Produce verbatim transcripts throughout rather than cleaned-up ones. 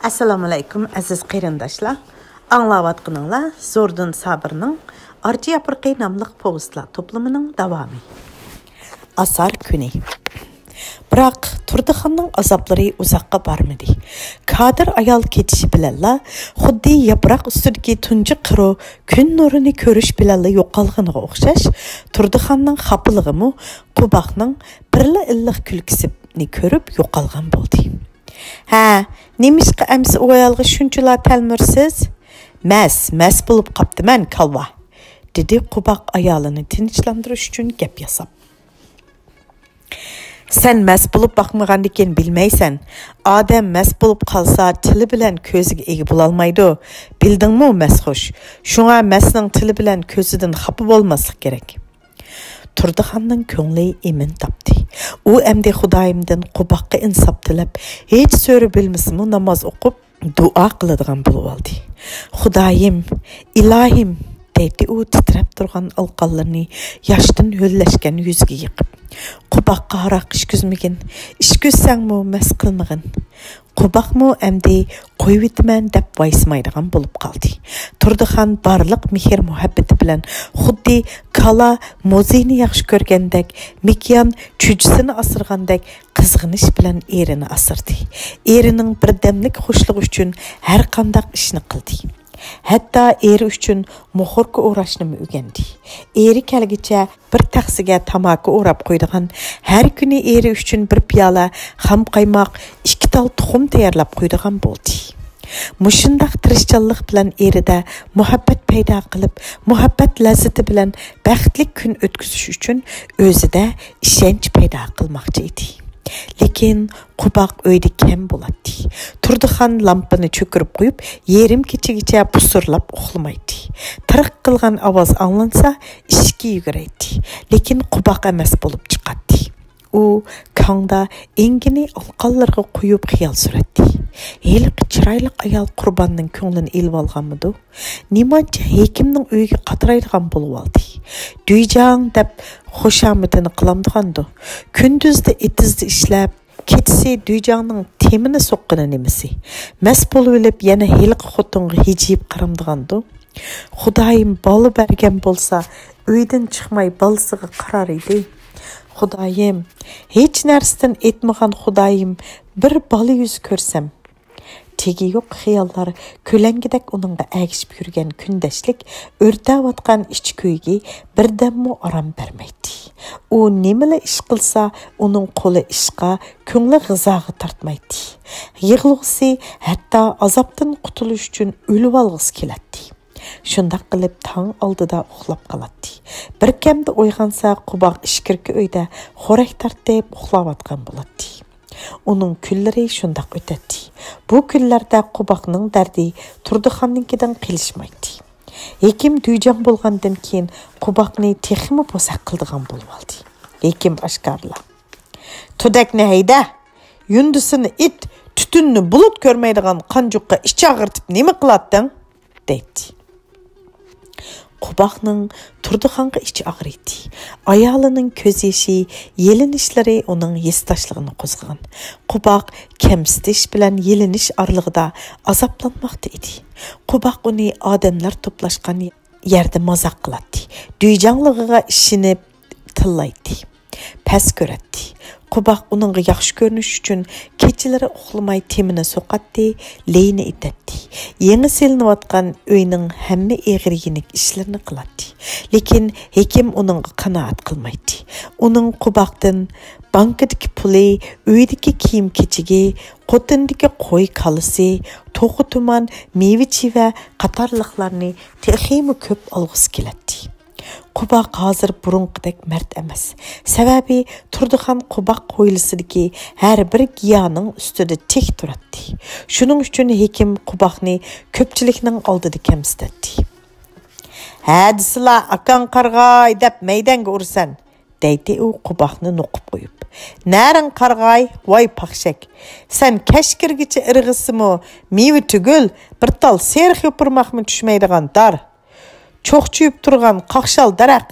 ئەسسالامۇئەلەيكۇم، ئەزىز قېرىنداشلار. ئاڭلاۋاتقىنىڭلار زوردۇن سابىرنىڭ ئارچا ياپرىقى ناملىق پوۋېستلار توپلىمىنىڭ داۋامى. ئاسار كۈنى. بىراق تۇردىخاننىڭ ئازابلىرى ئۇزاققا بارمىدى. كادىر ئايال كېتىشى بىلەنلا خۇددى ياپراق ئۈستىدىكى تۇنجى قىرۇ كۈن نۇرىنى كۆرۈش بىلەنلا يوقالغىنىغا ئوخشاش، تۇردىخاننىڭ خاپىلىقىمۇ قوباقنىڭ بىرلا ئىللىق كۈلكىسىنى كۆرۈپ يوقالغان بولدى. ھە، نېمىشقا ئەمىسە ئۇ ئايالغا شۇنچىلا تەلمۈرىسىز؟ مەس، مەس بولۇپ قاپتىمەن، كالۋا، دېدى قوباق ئايالىنى تىنچلاندۇرۇش ئۈچۈن گەپ ياساپ. سەن مەس بولۇپ باقمىغاندىكىن بىلمەيسەن. ئادەم مەس بولۇپ قالسا، تىلى بىلەن كۆزىگە ئىگە بولالمايدۇ. بىلدىڭمۇ، مەسخۇش؟ شۇڭا مەسنىڭ تىلى بىلەن كۆزىدىن خاپا بولماسلىق كېرەك. تۇردىخاننىڭ كۆڭلى ئىمىن تاپتى. ئۇ ئەمدى خۇدايىمدىن قوباققا ئىنساپ تىلەپ، ھېچ سۈرە بىلمىسىمۇ ناماز ئوقۇپ، دۇئا قىلىدىغان بولۇۋالدى. «خۇدايىم، ئىلاھىم!» دەيتتى ئۇ تىترەپ تۇرغان ئالىقانلىرىنى ياشتىن ھۆللەشكەن يۈزىگە يېقىپ. «قوباققا ھاراق ئىچكۈزمىگىن، ئىچكۈزسەڭمۇ مەس قىلمىغىن.» قوباقمۇ ئەمدى «قويۇۋېتىمەن» دەپ ۋايسىمايدىغان بولۇپ قالدى. تۇردىخان بارلىق مېھىر-مۇھەببىتى بىلەن خۇددى كالا موزىينى ياخشى كۆرگەندەك، مېكىيان چۈجىسىنى ئاسرىغاندەك قىزغىنىش بىلەن ئېرىنى ئاسرىدى. ئېرىنىڭ بىردەملىك خۇشلۇقى ئۈچۈن ھەرقانداق ئىشنى قىلدى. ھەتتا ئېرى ئۈچۈن موخوركا ئوراشنىمۇ ئۆگەندى. ئېرى كەلگىچە بىر تەخسىگە تاماكا ئوراپ قويىدىغان، ھەر كۈنى ئېرى ئۈچۈن بىر پىيالە خام قايماق، ئىككى تال تۇخۇم تەييارلاپ قويىدىغان بولدى. مۇشۇنداق تىرىشچانلىق بىلەن ئېرىدە مۇھەببەت پەيدا قىلىپ، مۇھەببەت لەززىتى بىلەن بەختلىك كۈن ئۆتكۈزۈش ئۈچۈن ئۆزىدە ئىشەنچ پەيدا قىلماقچى ئىدى. لېكىن قوباق ئۆيدە كەم بولاتتى. تۇردىخان لامپىنى چۆكۈرۈپ قويۇپ، يېرىم كېچىگىچە پۇسۇرلاپ ئۇخلىمايتتى. تىرىق قىلغان ئاۋاز ئاڭلانسا، ئىشىككە يۈگۈرەيتتى. لېكىن قوباق ئەمەس بولۇپ چىقاتتى. ئۇ كاڭدا ئەڭگىنى ئالىقانلىرىغا قويۇپ خىيال سۈرەتتى. ھېلىقى چىرايلىق ئايال قۇرباننىڭ كۆڭلىنى ئېلىۋالغانمىدۇ؟ نېمانچە ھېكىمنىڭ ئۆيىگە قاترايدىغان بولۇۋالدى. دۈيجاڭ دەپ خۇشامىتىنى قىلامدىغاندۇ؟ كۈندۈزدە ئېتىزدا ئىشلەپ، كېچىسى دۈيجاڭنىڭ تېمىنى سوققىنى نېمىسى؟ مەس بولۇۋېلىپ يەنە ھېلىقى خوتۇنغا ھىجىيىپ قارامدىغاندۇ؟ خۇدايىم بالا بەرگەن بولسا، ئۆيدىن چىقماي بالىسىغا قارار ئىدى. خۇدايىم، ھېچ نەرسىدىن ئېيتمىغان خۇدايىم، بىر بالا يۈزى كۆرسەم. تېگى يوق خىياللار كۆلەڭگىدەك ئۇنىڭغا ئەگىشىپ يۈرگەن كۈندەشلىك ئۆرتەۋاتقان ئىچ كۈيىگە بىردەممۇ ئارام بەرمەيتتى. ئۇ نېمىلا ئىش قىلسا، ئۇنىڭ قولى ئىشقا، كۆڭلى غىزاغا تارتمايتتى. يىغلىغۇسى ھەتتا ئازابتىن قۇتۇلۇش ئۈچۈن ئۆلۈۋالغۇسى كېلەتتى. شۇنداق قىلىپ تاڭ ئالدىدا ئۇخلاپ قالاتتى. بىر كەمدە ئويغانسا، قوباق ئىچكىرىكى ئۆيدە خورەك تارتىپ ئۇخلاۋاتقان بولاتتى. ئۇنىڭ كۈنلىرى شۇنداق ئۆتەتتى. بۇ كۈنلەردە قوباقنىڭ دەردى تۇردىخاننىڭكىدىن قېلىشمايتتى. ھېكىم دۈيجاڭ بولغاندىن كېيىن قوباقنى تېخىمۇ بوزەك قىلىدىغان بولۇۋالدى. ھېكىم ئاشكارىلا، «تۇدەكنى ھەيدە، يۇندىسىنى ئېيت، تۈتۈننى بۇلۇت كۆرمەيدىغان قانجۇققا ئىچ ئاغرىتىپ نېمە قىلاتتىڭ؟» دەيتتى. قوباقنىڭ تۇردىخانغا ئىچى ئاغرىيتتى. ئايالىنىڭ كۆز يېشى، يېلىنىشلىرى ئۇنىڭ ھېسداشلىقىنى قوزغىغان. قوباق كەمسىتىش بىلەن يېلىنىش ئارىلىقىدا ئازابلانماقتا ئىدى. قوباق ئۇنى ئادەملەر توپلاشقان يەردە مازاق قىلاتتى. دۈيجاڭلىقىغا ئىشىنىپ تىللايتتى. پەس كۆرەتتى. قوباق ئۇنىڭغا ياخشى كۆرۈنۈش ئۈچۈن كېچىلىرى ئۇخلىماي تېمىنى سوقاتتى، لېيىنى ئېتەتتى. يېڭى سېلىنىۋاتقان ئۆينىڭ ھەممە ئېغىر-يېنىك ئىشلىرىنى قىلاتتى. لېكىن ھېكىم ئۇنىڭغا قانائەت قىلمايتتى. ئۇنىڭ قوباقتىن بانكىدىكى پۇلى، ئۆيدىكى كىيىم-كېچىكى، قوتۇندىكى قوي كالىسى، توخۇ-تومان، مېۋە-چىۋە قاتارلىقلارنى تېخىمۇ كۆپ ئالغۇسى كېلەتتى. قوباق ھازىر بۇرۇنقىدەك مەرد ئەمەس. سەۋەبى، تۇردىخان قوباق ھويلىسىدىكى ھەر بىر گىياھنىڭ ئۈستىدە تىك تۇراتتى. شۇنىڭ ئۈچۈن ھېكىم قوباقنى كۆپچىلىكنىڭ ئالدىدا كەمسىتەتتى. «ھە دېسىلا، ئاكاڭ قارىغاي دەپ مەيدەڭگە ئۇرىسەن!» دەيتتى ئۇ قوباقنى نوقۇپ قويۇپ. «نەرىڭ قارىغاي، ۋاي پاخشەك! سەن كەچ كىرگىچە ئىرغىسىمۇ مېۋە تۈگۈل، بىر تال سېرىق يوپۇرماقمۇ چۈشمەيدىغان دار! چوقچىيىپ تۇرغان قاقشال دەرەخ!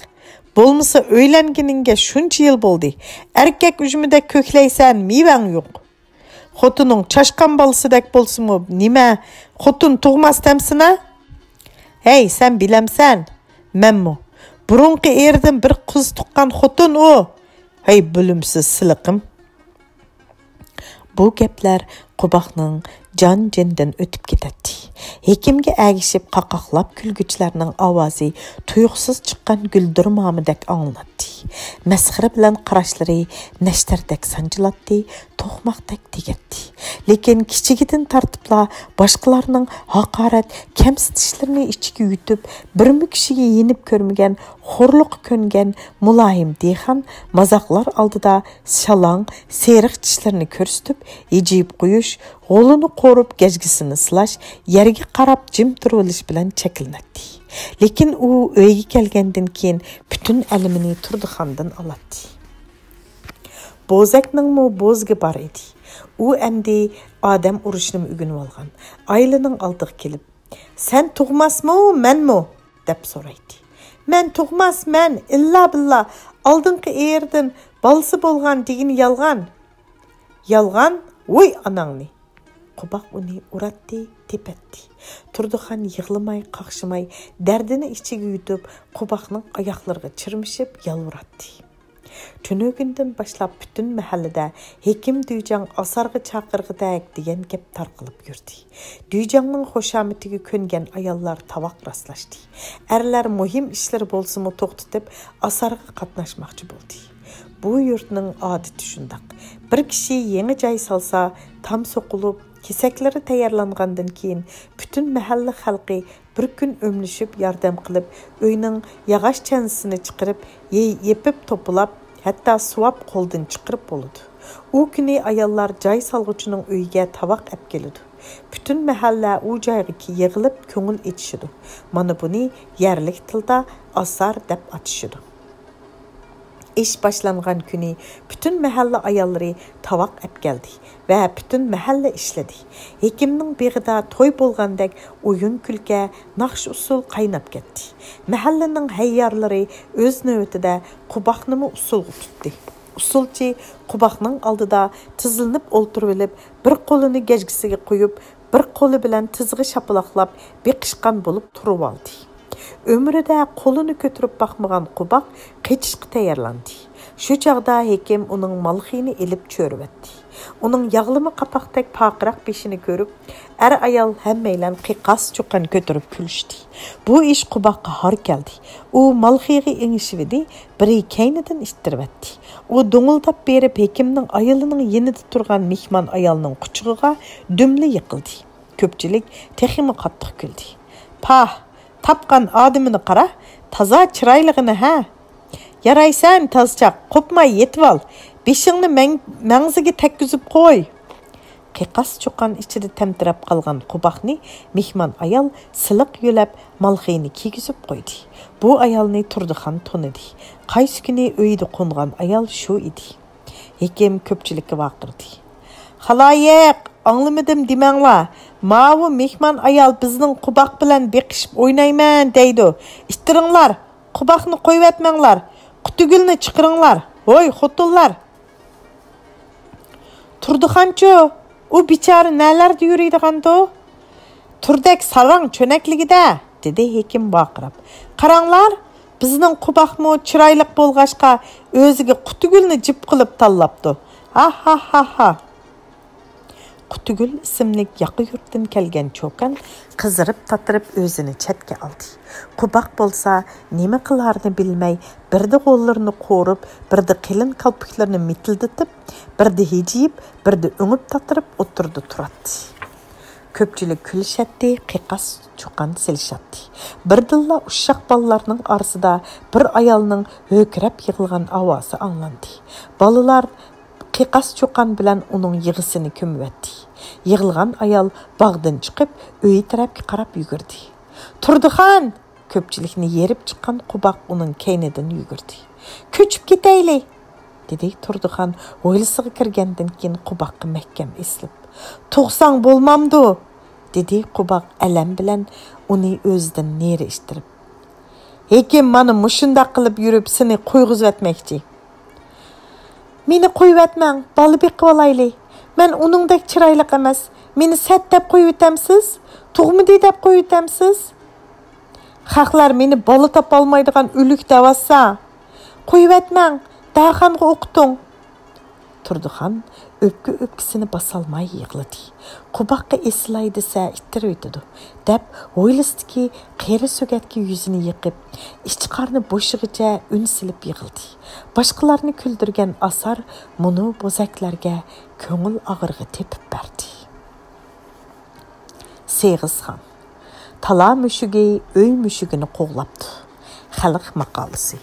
بولمىسا ئۆيلەنگىنىڭگە شۇنچە يىل بولدى. ئەركەك ئۈجمىدەك كۆكلەيسەن، مېۋەڭ يوق.» خوتۇنۇڭ چاشقان بالىسىدەك بولسىمۇ نېمە، خوتۇن تۇغماس دەمسىنا؟ ھەي، سەن بىلەمسەن؟ مەنمۇ. بۇرۇنقى ئېرىدىن بىر قىز تۇغقان خوتۇن ئۇ. ھەي، بىلىمسىز سىلىقىم. بۇ گەپلەر قوباقنىڭ جان-جېنىدىن ئۆتۈپ كېتەتتى. ھېكىمگە ئەگىشىپ قاقاقلاپ كۈلگۈچىلەرنىڭ ئاۋازى تۇيۇقسىز چىققان گۈلدۈرمامىدەك ئاڭلىناتتى. مەسخىرە بىلەن قاراشلىرى نەشتەردەك سانجىلاتتى، توقماقتەك تېگەتتى. لېكىن كىچىكىدىن تارتىپلا باشقىلارنىڭ ھاقارەت، كەمسىتىشلىرىنى ئىچىگە يۇتۇپ، بىرمۇ كىشىگە يېنىپ كۆرمىگەن، خورلۇققا كۆنگەن، مۇلايىم دېھقان مازاقلار ئالدىدا شالاڭ، سېرىق چىشلىرىنى كۆرسىتىپ، ھىجىيىپ قويۇش، غولىنى قورۇپ گەجگىسىنى سىلاش، يەرگە قاراپ جىم تۇرۇۋېلىش بىلەن چەكلىنەتتى. لېكىن ئۇ ئۆيگە كەلگەندىن كېيىن پۈتۈن ئەلىمىنى تۇردىخاندىن ئالاتتى. بوزەكنىڭمۇ بوزىكى بار ئىدى. ئۇ ئەمدى ئادەم ئۇرۇشنىمۇ ئۆگىنىۋالغان. ئائىلىنىڭ ئالدىغا كېلىپ، «سەن تۇغماسمۇ، مەنمۇ؟» دەپ سورايتتى. «مەن تۇغماس، مەن، ئىللا بىللا، ئالدىنقى ئېرىدىن بالىسى بولغان دېگىنى يالغان.» «يالغان؟ ۋوي ئاناڭنى!» قوباق ئۇنى ئۇراتتى، تېپەتتى. تۇردىخان يىغلىماي، قاقشىماي، دەردىنى ئىچىگە يۇتۇپ، قوباقنىڭ ئاياقلىرىغا چىرمىشىپ يالۋۇراتتى. تۈنۈگۈندىن باشلاپ پۈتۈن مەھەللىدە ھېكىم دۈيجاڭ ئاسارغا چاقىرغۇدەك دېگەن گەپ تارقىلىپ يۈردى. دۈيجاڭنىڭ خۇشامىتىگە كۆنگەن ئاياللار تاۋاق راسلاشتى. ئەرلەر مۇھىم ئىشلىرى بولسىمۇ توختىتىپ، ئاسارغا قاتناشماقچى بولدى. بۇ يۇرتنىڭ ئادىتى شۇنداق. بىر كىشى يېڭى جاي سالسا، تام سوقۇلۇپ، كېسەكلىرى تەييارلانغاندىن كېيىن، پۈتۈن مەھەللە خەلقى بىر كۈن ئۆملىشىپ ياردەم قىلىپ، ئۆينىڭ ياغاچ چەنزىسىنى چىقىرىپ، يې-، يېپىپ توپىلاپ، ھەتتا سۇۋاپ قولدىن چىقىرىپ بولىدۇ. ئۇ كۈنى ئاياللار جاي سالغۇچىنىڭ ئۆيىگە تاۋاق ئەپ كېلىدۇ. پۈتۈن مەھەللە ئۇ جايغا كى-، يىغىلىپ كۆڭۈل ئېچىشىدۇ. مانا بۇنى يەرلىك تىلدا ئاسار دەپ ئاتىشىدۇ. ئىش باشلانغان كۈنى پۈتۈن مەھەللە ئاياللىرى تاۋاق ئەپ كەلدى ۋە پۈتۈن مەھەللە ئىشلىدى. ھېكىمنىڭ بېغىدا توي بولغاندەك ئويۇن-كۈلكە، ناخشا-ئۇسسۇل قايناپ كەتتى. مەھەللىنىڭ ھەييارلىرى ئۆز نۆۋىتىدە قوباقنىمۇ ئۇسسۇلغا تۇتتى. ئۇسسۇلچى قوباقنىڭ ئالدىدا تىزلىنىپ ئولتۇرۇۋېلىپ، بىر قولىنى گەجگىسىگە قويۇپ، بىر قولى بىلەن تىزىغا شاپىلاقلاپ بېقىشقان بولۇپ تۇرۇۋالدى. ئۆمرىدە قولىنى كۆتۈرۈپ باقمىغان قوباق قېچىشقا تەييارلاندى. شۇ چاغدا ھېكىم ئۇنىڭ مالخىيىنى ئېلىپ چۆرۈۋەتتى. ئۇنىڭ ياغلىما قاپاقتەك پارقىراق بېشىنى كۆرۈپ، ئەر-ئايال ھەممەيلەن قىقاس چۇقان كۆتۈرۈپ كۈلۈشتى. بۇ ئىش قوباققا ھار كەلدى. ئۇ مالخىيىغا ئېڭىشىۋىدى، بىرى كەينىدىن ئىتتىرىۋەتتى. ئۇ دوڭۇلداپ بېرىپ، ھېكىمنىڭ ئايىلىنىڭ يېنىدا تۇرغان مېھمان ئايالنىڭ قۇچىقىغا دۈملا يىقىلدى. كۆپچىلىك تېخىمۇ قاتتىق كۈلدى. پاھ، تاپقان ئادىمىنى قارا، تازا چىرايلىغىنى ھە! يارايسەن، تازىچاق، قوپماي يېتىۋال، بېشىڭنى مەڭ-، مەڭزىگە تەگكۈزۈپ قوي. قىقاس چۇقان ئىچىدە تەمتىرەپ قالغان قوباقنى مېھمان ئايال سىلىق يۆلەپ، مالخىيىنى كىيگۈزۈپ قويدى. بۇ ئايالنى تۇردىخان تونۇدى. قايسى كۈنى ئۆيىدە قونغان ئايال شۇ ئىدى. ھېكىم كۆپچىلىككە ۋارقىرىدى. خالايىق، ئاڭلىمىدىم دېمەڭلار. ماۋۇ مېھمان ئايال بىزنىڭ قوباق بىلەن بېقىشىپ ئوينايمەن دەيدۇ. ئىتتىرىڭلار، قوباقنى قويۇۋەتمەڭلار. قۇتىگۈلنى چىقىرىڭلار. ھوي، خوتۇنلار! تۇردىخانچۇ، ئۇ بىچارە نەلەردە يۈرىدىغاندۇ؟ تۇردەك ساراڭ چۆنەكلىكىدە، دېدى ھېكىم ۋارقىراپ. قاراڭلار، بىزنىڭ قوباقمۇ چىرايلىق بولغاچقا، ئۆزىگە قۇتىگۈلنى جىپ قىلىپ تاللاپتۇ. ھا، ھا، ھا، ھا! قۇتىگۈل ئىسىملىك ياقا يۇرتتىن كەلگەن چوكان قىزىرىپ تاتىرىپ ئۆزىنى چەتكە ئالدى. قوباق بولسا نېمە قىلارىنى بىلمەي، بىردە غوللىرىنى قورۇپ، بىردە قېلىن كالپۇكلىرىنى مىتىلدىتىپ، بىردە ھىجىيىپ، بىردە ئۆڭۈپ تاتىرىپ ئوتتۇرىدا تۇراتتى. كۆپچىلىك كۈلۈشەتتى، قىقاس چۇقان سېلىشاتتى. بىردىنلا ئۇششاق بالىلارنىڭ ئارىسىدا بىر ئايالنىڭ ھۆركىرەپ يىغلىغان ئاۋازى ئاڭلاندى. بالىلار قىقاس چۇقان بىلەن ئۇنىڭ يىغىسىنى كۆمۈۋەتتى. يىغلىغان ئايال باغدىن چىقىپ، ئۆيى تەرەپكە قاراپ يۈگۈردى. تۇردىخان! كۆپچىلىكنى يېرىپ چىققان قوباق ئۇنىڭ كەينىدىن يۈگۈردى. كۆچۈپ كېتەيلى! دېدى تۇردىخان ھويلىسىغا كىرگەندىن كېيىن قوباققا مەھكەم ئېسىلىپ. تۇغساڭ بولمامدۇ؟ دېدى قوباق ئەلەم بىلەن ئۇنى ئۆزىدىن نېرى ئىتتىرىپ. ھېكىم مانا مۇشۇنداق قىلىپ يۈرۈپ سېنى قويغۇزۇۋەتمەكچى. مېنى قويۇۋەتمەڭ، بالا بېقىۋالايلى. مەن ئۇنىڭدەك چىرايلىق ئەمەس. مېنى سەت دەپ قويۇۋېتەمسىز؟ تۇغمىدى دەپ قويۇۋېتەمسىز؟ خەقلەر مېنى بالا تاپالمايدىغان ئۆلۈك دەۋاتسا، قويۇۋەتمەڭ، داخانغا ئوقۇتۇڭ. تۇردىخان ئۆپكە-ئۆپكىسىنى باسالماي يىغلىدى. قوباققا ئېسىلاي دېسە ئىتتىرىۋېتىدۇ، دەپ ھويلىسىدىكى قېرى سۆگەتكە يۈزىنى يېقىپ، ئىچ قارنى بوشىغىچە ئۈن سېلىپ يىغلىدى. باشقىلارنى كۈلدۈرگەن ئاسار مۇنۇ بوزەكلەرگە كۆڭۈل ئاغرىقى تېپىپ بەردى. سېغىزخان. تالا مۈشۈكى ئۆي مۈشۈكىنى قوغلاپتۇ. خەلق ماقالىسى.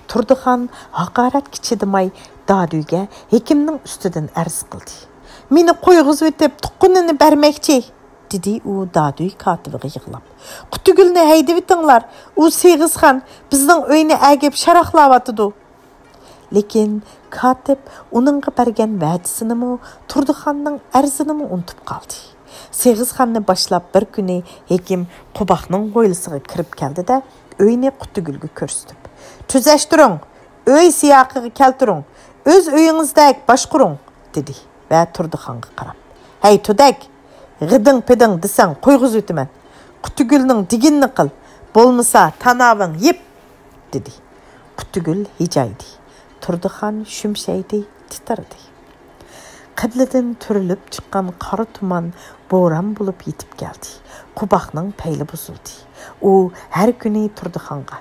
تۇردىخان ھاقارەتكە چىدىماي دادۈيگە ھېكىمنىڭ ئۈستىدىن ئەرز قىلدى. مېنى قويغۇزۇۋېتىپ، تۇغقىنىنى بەرمەكچى، دېدى ئۇ دادۈي كاتىپىغا يىغلاپ. قۇتىگۈلنى ھەيدىۋېتىڭلار، ئۇ سېغىزخان بىزنىڭ ئۆينى ئەگىپ شاراقلاۋاتىدۇ. لېكىن كاتىپ ئۇنىڭغا بەرگەن ۋەدىسىنىمۇ، تۇردىخاننىڭ ئەرزىنىمۇ ئۇنتۇپ قالدى. سېغىزخاننى باشلاپ بىر كۈنى ھېكىم قوباقنىڭ ھويلىسىغا كىرىپ كەلدى-دە، ئۆينى قۇتىگۈلگە كۆرسىتىپ، «تۈزەشتۈرۈڭ، ئۆي سىياقىغا كەلتۈرۈڭ، ئۆز ئۆيىڭىزدەك باشقۇرۇڭ» دېدى ۋە تۇردىخانغا قاراپ، «ھەي، تۇدەك! غىدىڭ-پىدىڭ دېسەڭ قويغۇزۇۋېتىمەن. قۇتىگۈلنىڭ دېگىنىنى قىل، بولمىسا تاناۋىڭ يىپ!» دېدى. قۇتىگۈل ھىجايدى. تۇردىخان شۈمشەيدى، تىترىدى. قىبلىدىن تۈرۈلۈپ چىققان قارا تۇمان بوران بولۇپ يېتىپ كەلدى. قوباقنىڭ پەيلى بۇزۇلدى. ئۇ ھەر كۈنى تۇردىخانغا،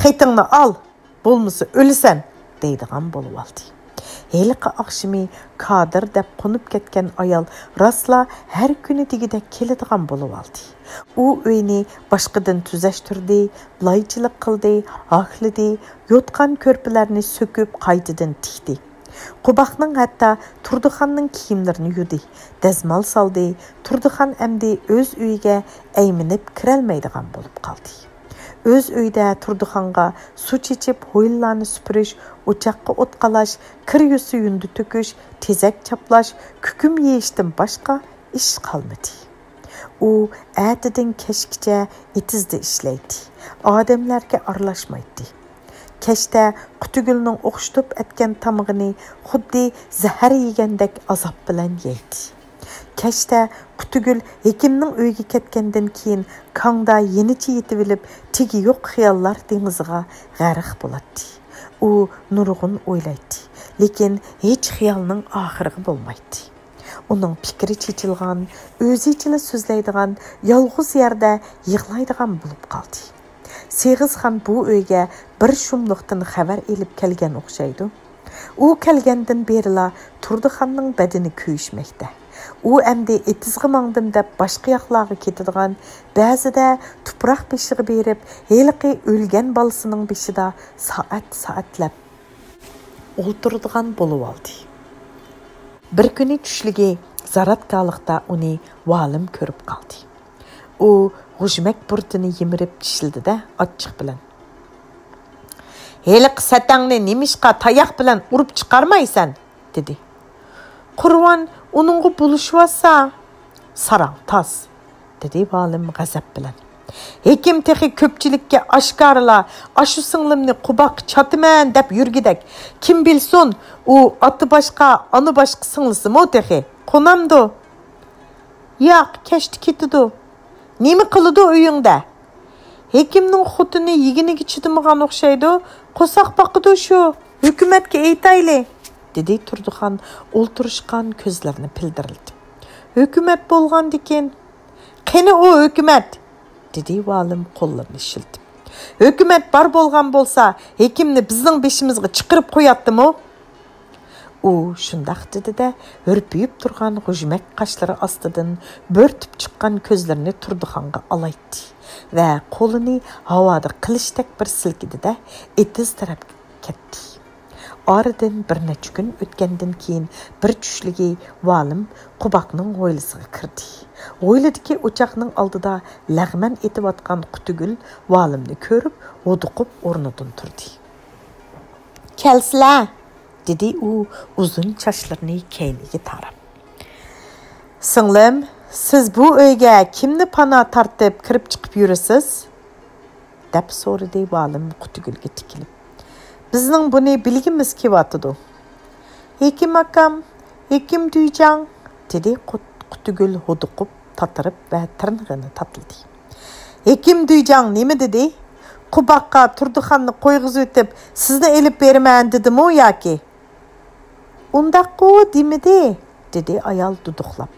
«خېتىڭنى ئال، بولمىسا ئۆلىسەن» دەيدىغان بولۇۋالدى. ھېلىقى ئاخشىمى كادىر دەپ قونۇپ كەتكەن ئايال راسلا ھەر كۈنى دېگۈدەك كېلىدىغان بولۇۋالدى. ئۇ ئۆينى باشقىدىن تۈزەشتۈردى، لايچىلىق قىلدى، ھاكلىدى، يوتقان كۆرپىلەرنى سۆكۈپ قايتىدىن تىكتى. قوباقنىڭ ھەتتا تۇردىخاننىڭ كىيىملىرىنى يۇدى، دەزمال سالدى. تۇردىخان ئەمدى ئۆز ئۆيىگە ئەيمىنىپ كىرەلمەيدىغان بولۇپ قالدى. ئۆز ئۆيىدە تۇردىخانغا سۇ چېچىپ، ھويلىلارنى سۈپۈرۈش، ئوچاققا ئوت قالاش، كىر يۇسا يۇندى تۆكۈش، تېزەك چاپلاش، كۈكۈم يېيىشتىن باشقا ئىش قالمىدى. ئۇ ئەتىدىن كەچكىچە ئېتىزدا ئىشلەيتتى. ئادەملەرگە ئارىلاشمايتتى. كەچتە قۇتىگۈلنىڭ ئوخشىتىپ ئەتكەن تامىقىنى خۇددى زەھەر يېگەندەك ئازاب بىلەن يەيتتى. كەچتە قۇتىگۈل ھېكىمنىڭ ئۆيىگە كەتكەندىن كېيىن كاڭدا يېنىچە يېتىۋېلىپ، تېگى يوق خىياللار دېڭىزىغا غەرق بولاتتى. ئۇ نۇرغۇن ئويلايتتى، لېكىن ھېچ خىيالنىڭ ئاخىرىغا بولمايتتى. ئۇنىڭ پىكرى چېچىلغان، ئۆزىچىلا سۆزلەيدىغان يالغۇز يەردە يىغلايدىغان بولۇپ قالدى. سېغىزخان بۇ ئۆيگە بىر شۇملۇقتىن خەۋەر ئېلىپ كەلگەن ئوخشايدۇ. ئۇ كەلگەندىن بېرىلا تۇردىخاننىڭ بەدىنى كۆيۈشمەكتە. ئۇ ئەمدى ئېتىزغا ماڭدىم دەپ باشقا ياقلارغا كېتىدىغان، بەزىدە تۇپراق بېشىغا بېرىپ، ھېلىقى ئۆلگەن بالىسىنىڭ بېشىدا سائەت-سائەتلەپ ئولتۇرىدىغان بولۇۋالدى. بىر كۈنى چۈشلۈكى زاراتكالىقتا ئۇنى ۋالىم كۆرۈپ قالدى. ئۇ غۇژمەك بۇرۇتىنى يىمىرىپ چىشلىدى-دە، ئاچچىق بىلەن، «ھېلىقى سەتەڭنى نېمىشقا تاياق بىلەن ئۇرۇپ چىقارمايسەن؟» دېدى. «قۇرۋان ئۇنىڭغا بولۇشۇۋاتسا.» «ساراڭ تاس!» دېدى ۋالىم غەزەپ بىلەن. «ھېكىم تېخى كۆپچىلىككە ئاشكارىلا ئاشۇ سىڭلىمنى قوباققا چاتىمەن دەپ يۈرگۈدەك. كىم بىلسۇن، ئۇ ئاتا باشقا، ئانا باشقا سىڭلىسىمۇ تېخى. قونامدۇ؟» «ياق، كەچتە كېتىدۇ.» «نېمە قىلىدۇ ئۆيۈڭدە؟» «ھېكىمنىڭ خوتۇنى يېگىنىگە چىدىمىغان ئوخشايدۇ، قورساق باقىدۇ شۇ. ھۆكۈمەتكە ئېيتايلى.» دېدى تۇردىخان ئولتۇرۇشقان كۆزلىرىنى پىلدىرلىتىپ. «ھۆكۈمەت بولغاندىكىن.» «قېنى ئۇ ھۆكۈمەت؟» دېدى ۋالىم قوللىرىنى شىلتىپ. «ھۆكۈمەت بار بولغان بولسا، ھېكىمنى بىزنىڭ بېشىمىزغا چىقىرىپ قوياتتىمۇ؟» ئۇ شۇنداق دېدى-دە، ھۈرپىيىپ تۇرغان غۇژمەك قاشلىرى ئاستىدىن بۆرتۈپ چىققان كۆزلىرىنى تۇردىخانغا ئالايتتى ۋە قولىنى ھاۋادا قىلىچتەك بىر سىلكىدى-دە، ئېتىز تەرەپكە كەتتى. ئارىدىن بىر نەچچە كۈن ئۆتكەندىن كېيىن، بىر چۈشلۈكى ۋالىم قوباقنىڭ ھويلىسىغا كىردى. ھويلىدىكى ئوچاقنىڭ ئالدىدا لەغمەن ئېتىۋاتقان قۇتىگۈل ۋالىمنى كۆرۈپ، ھودۇقۇپ ئورنىدىن تۇردى. «كەلسىلە!» دېدى ئۇ ئۇزۇن چاچلىرىنى كەينىگە تاراپ. «سىڭلىم، سىز بۇ ئۆيگە كىمنى پانا تارتىپ كىرىپ چىقىپ يۈرىسىز؟» دەپ سورىدى ۋالىم قۇتىگۈلگە تىكىلىپ. «بىزنىڭ بۇنى بىلگۈمىز كېلىۋاتىدۇ.» «ھېكىم ئاكام، ھېكىم دۈيجاڭ، دېدى قۇت-، قۇتىگۈل ھودۇقۇپ، تاتىرىپ ۋە تىرنىقىنى تاتلىدى. ھېكىم دۈيجاڭ نېمە دېدى؟ قوباققا تۇردىخاننى قويغۇزۇۋېتىپ، سىزنى ئېلىپ بېرىمەن دېدىمۇ ياكى؟ ئۇنداققۇ دېمىدى، دېدى ئايال دۇدۇقلاپ.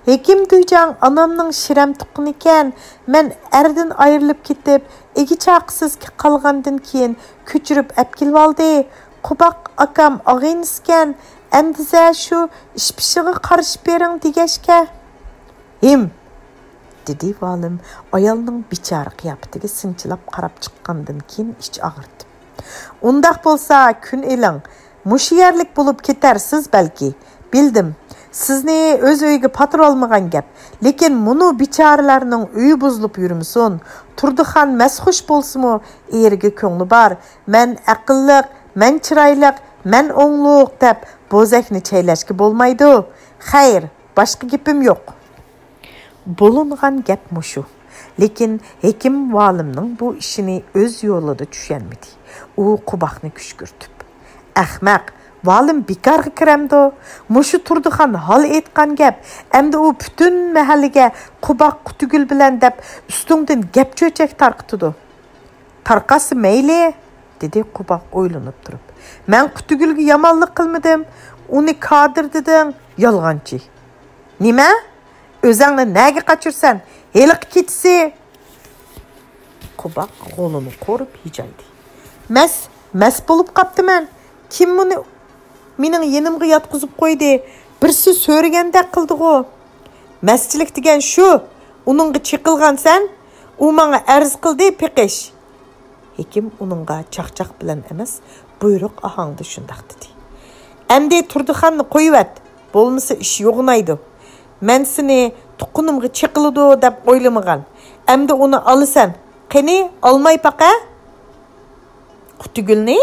ھېكىم دۈيجاڭ ئانامنىڭ شىرەم تۇغقىنىكەن، مەن ئەردىن ئايرىلىپ كېتىپ، ئىگە-چاقىسىز قالغاندىن كېيىن كۆچۈرۈپ ئەپكېلىۋالدى. قوباق ئاكام ئاغىنىسىكەن، ئەمدىزە شۇ ئىش-پىشىغا قارىشىپ بېرىڭ دېگەچكە. ھىم! دېدى ۋالىم ئايالنىڭ بىچارە قىياپىتىگە سىنچىلاپ قاراپ چىققاندىن كېيىن ئىچ ئاغرىتىپ. ئۇنداق بولسا كۈن ئېلىڭ، مۇشۇ يەرلىك بولۇپ كېتەرسىز بەلكى. بىلدىم، سىزنى ئۆز ئۆيىگە پاتۇرالمىغان گەپ، لېكىن مۇنۇ بىچارىلەرنىڭ ئۆيى بۇزۇلۇپ يۈرمىسۇن. تۇردىخان مەستخۇش بولسىمۇ، ئېرىگە كۆڭلى بار. مەن ئەقىللىق، مەن چىرايلىق، مەن ئوڭلۇق دەپ بوزەكنى چەيلەشكە بولمايدۇ. خەير، باشقا گېپىم يوق. بولۇنغان گەپ مۇشۇ. لېكىن ھېكىم ۋالىمنىڭ بۇ ئىشىنى ئۆز يولىدا چۈشەنمىدى. ئۇ قوباقنى كۈشكۈرتۈپ، ئەخمەق، ۋالىم بىكارغا كىرەمدۇ؟ مۇشۇ تۇردىخان ھال ئېيتقان گەپ. ئەمدى ئۇ پۈتۈن مەھەللىگە قوباق قۇتىگۈل بىلەن دەپ ئۈستۈڭدىن گەپ-چۆچەك تارقىتىدۇ. تارقاتسا مەيلى، دېدى قوباق ئويلىنىپ تۇرۇپ. مەن قۇتىگۈلگە يامانلىق قىلمىدىم. ئۇنى كادىر دېدىڭ، يالغانچى. نېمە؟ ئۆزەڭنى نەگە قاچۇرسەن؟ ھېلىقى كېچىسى. قوباق غولىنى قورۇپ ھىجايدى. مەس، مەس بولۇپ قاپتىمەن. كىم مۇنى مېنىڭ يېنىمغا ياتقۇزۇپ قويدى؟ بىرسى سۆرىگەندەك قىلدىغۇ. مەسچىلىك دېگەن شۇ، ئۇنىڭغا چېقىلغانسەن. ئۇ ماڭا ئەرز قىلدى، پېقىش. ھېكىم ئۇنىڭغا چاقچاق بىلەن ئەمەس، بۇيرۇق ئاھاڭدا شۇنداق دېدى. ئەمدى تۇردىخاننى قويۇۋەت، بولمىسا ئىش يوغىنايدۇ. مەن سېنى تۇغقىنىمغا چېقىلىدۇ دەپ ئويلىمىغان. ئەمدى ئۇنى ئالىسەن. قېنى، ئالماي باقە. قۇتىگۈلنى؟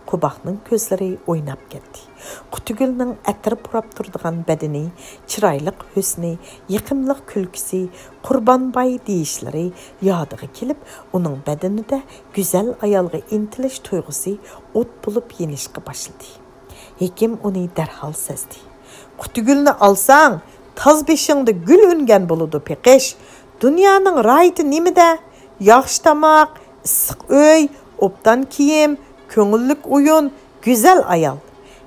قوباقنىڭ كۆزلىرى ئويناپ كەتتى. قۇتىگۈلنىڭ ئەتىر پۇراپ تۇرىدىغان بەدىنى، چىرايلىق ھۆسنى، يېقىملىق كۈلكىسى، قۇربانباي دېيىشلىرى يادىغا كېلىپ، ئۇنىڭ بەدىنىدە گۈزەل ئايالغا ئىنتىلىش تۇيغۇسى ئوت بولۇپ يېنىشقا باشلىدى. ھېكىم ئۇنى دەرھال سەزدى. قۇتىگۈلنى ئالساڭ، تاز بېشىڭدا گۈل ئۈنگەن بولىدۇ، پېقىش. دۇنيانىڭ راھىتى نېمىدە؟ ياخشى تاماق، ئىسسىق ئۆي، ئوبدان كىيىم، كۆڭۈللۈك ئويۇن، گۈزەل ئايال.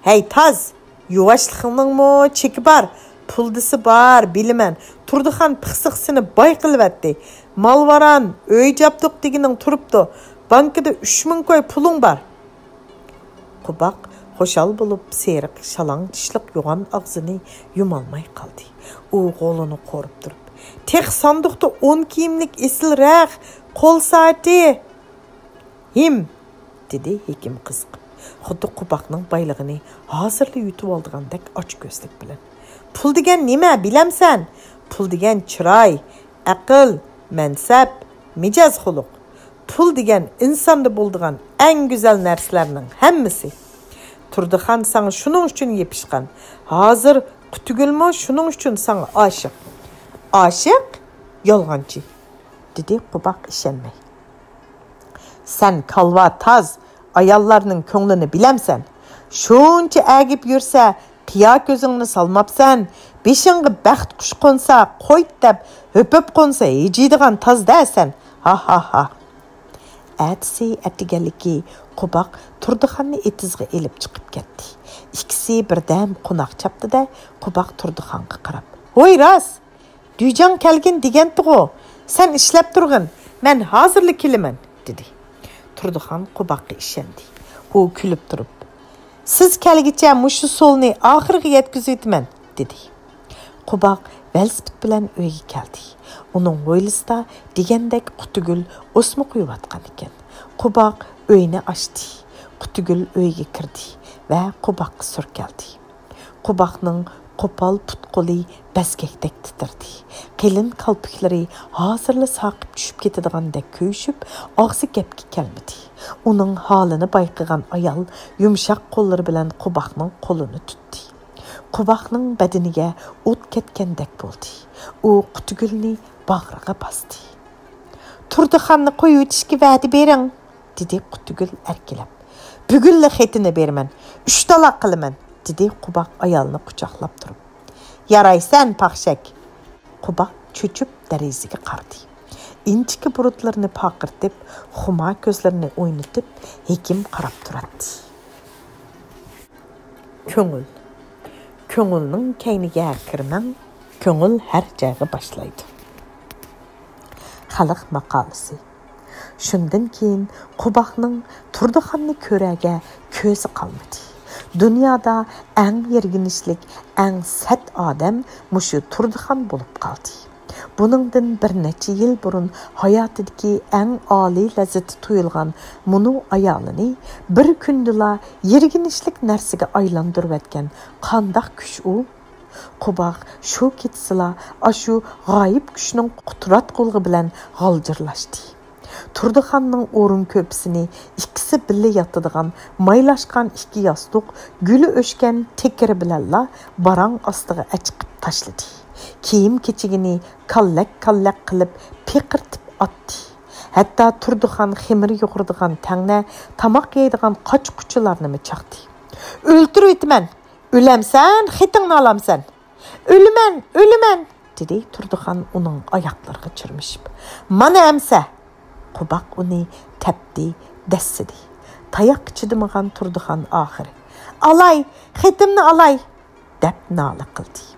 ھەي، تاز! يۇۋاشلىقىڭنىڭمۇ چېكى بار. پۇل دېسە بار، بىلىمەن. تۇردىخان پىخسىق سېنى باي قىلىۋەتتى. مال-ۋاران، ئۆي-جابدۇق دېگىنىڭ تۇرۇپتۇ. بانكىدا ئۈچ مىڭ كوي پۇلۇڭ بار. قوباق خۇشال بولۇپ، سېرىق شالاڭ چىشلىق يوغان ئاغزىنى يۇمالماي قالدى. ئۇ غولىنى قورۇپ تۇرۇپ، تېخى ساندۇقتا ئون كىيىملىك ئېسىل رەخ، قول سائىتى. ھىم! دېدى ھېكىم قىزىقىپ، خۇددى قوباقنىڭ بايلىقىنى ھازىرلا يۇتۇۋالىدىغاندەك ئاچكۆزلۈك بىلەن. پۇل دېگەن نېمە، بىلەمسەن؟ پۇل دېگەن چىراي، ئەقىل، مەنسەپ، مىجەز-خۇلق. پۇل دېگەن ئىنساندا بولىدىغان ئەڭ گۈزەل نەرسىلەرنىڭ ھەممىسى. تۇردىخان ساڭا شۇنىڭ ئۈچۈن يېپىشقان. ھازىر قۇتىگۈلمۇ شۇنىڭ ئۈچۈن ساڭا ئاشىق. ئاشىق؟ يالغانچى، دېدى قوباق ئىشەنمەي. سەن كالۋا تاز، ئاياللارنىڭ كۆڭلىنى بىلەمسەن؟ شۇنچە ئەگىپ يۈرسە، قىيا كۆزۈڭنى سالماپسەن. بېشىڭغا بەخت قۇشى قونسا، قويت دەپ ھۆپۈپ قونسا، ھىجىيدىغان تاز-دە سەن. ھا، ھا، ھا. ئەتىسى ئەتىگەنلىكى قوباق تۇردىخاننى ئېتىزغا ئېلىپ چىقىپ كەتتى. ئىككىسى بىردەم قوناق چاپتى-دە، قوباق تۇردىخانغا قاراپ، ھوي، راست! دۈيجاڭ كەلگىن دېگەنتىغۇ، سەن ئىشلەپ تۇرغىن، مەن ھازىرلا كېلىمەن، دېدى. تۇردىخان قوباققا ئىشەندى. ئۇ كۈلۈپ تۇرۇپ، سىز كەلگىچە مۇشۇ سولنى ئاخىرىغا يەتكۈزۈۋېتىمەن، دېدى. قوباق ۋېلىسىپىت بىلەن ئۆيگە كەلدى. ئۇنىڭ ھويلىسىدا دېگەندەك قۇتىگۈل ئوسما قويۇۋاتقان ئىكەن. قوباق ئۆينى ئاچتى. قۇتىگۈل ئۆيگە كىردى ۋە قوباققا سۈركەلدى. قوباقنىڭ قوپال پۇت-قولى بەزگەكتەك تىترىدى. قېلىن كالپۇكلىرى ھازىرلا ساقىپ چۈشۈپ كېتىدىغاندەك كۆيۈشۈپ، ئاغزى گەپكە كەلمىدى. ئۇنىڭ ھالىنى بايقىغان ئايال يۇمشاق قوللىرى بىلەن قوباقنىڭ قولىنى تۇتتى. قوباقنىڭ بەدىنىگە ئوت كەتكەندەك بولدى. ئۇ قۇتىگۈلنى باغرىغا باستى. تۇردىخاننى قويۇۋېتىشكە ۋەدە بېرىڭ، دېدى قۇتىگۈل ئەركىلەپ. بۈگۈنلا خېتىنى بېرىمەن، ئۈچ تالاق قىلىمەن. دېدى قوباق ئايالنى قۇچاقلاپ تۇرۇپ. يارايسەن، پاخشەك! قوباق چۆچۈپ دېرىزىگە قارىدى. ئىنچىكە بۇرۇتلىرىنى پارقىرىتىپ، خۇمار كۆزلىرىنى ئوينىتىپ، ھېكىم قاراپ تۇراتتى. كۆڭۈل. كۆڭۈلنىڭ كەينىگە كىرمەڭ، كۆڭۈل ھەر جايغا باشلايدۇ. خەلق ماقالىسى. شۇندىن كېيىن قوباقنىڭ تۇردىخاننى كۆرەرگە كۆزى قالمىدى. دۇنيادا ئەڭ يىرگىنچلىك، ئەڭ سەت ئادەم مۇشۇ تۇردىخان بولۇپ قالدى. بۇنىڭدىن بىر نەچچە يىل بۇرۇن ھاياتىدىكى ئەڭ ئالىي لەززىتى تۇيۇلغان مۇنۇ ئايالىنى بىر كۈندىلا يىرگىنچلىك نەرسىگە ئايلاندۇرۇۋەتكەن قانداق كۈچ ئۇ؟ قوباق شۇ كېچىسىلا ئاشۇ غايىب كۈچنىڭ قۇتراتقۇلىقى بىلەن غالجىرلاشتى. تۇردىخاننىڭ ئورۇن كۆرپىسىنى ئىككىسى بىللە ياتىدىغان مايلاشقان ئىككى ياستۇق، گۈلى ئۆچكەن تېكىرى بىلەنلا باراڭ ئاستىغا ئەچىقىپ تاشلىدى. كىيىم-كېچىكىنى كاللەك-كاللەك قىلىپ پىقىرتىپ ئاتتى. ھەتتا تۇردىخان خېمىر يۇغۇرىدىغان تەڭنە، تاماق يەيدىغان قاچا-قۇچىلارنىمۇ چاقتى. ئۆلتۈرۈۋېتىمەن! ئۆلەمسەن، خېتىڭنى ئالامسەن! ئۆلىمەن، ئۆلىمەن! دېدى تۇردىخان ئۇنىڭ ئاياقلىرىغا چىرمىشىپ. مانا ئەمسە! قوباق ئۇنى تەپتى، دەسسىدى. تاياققا چىدىمىغان تۇردىخان ئاخىرى، ئالاي، خېتىمنى ئالاي! دەپ نالە قىلدى.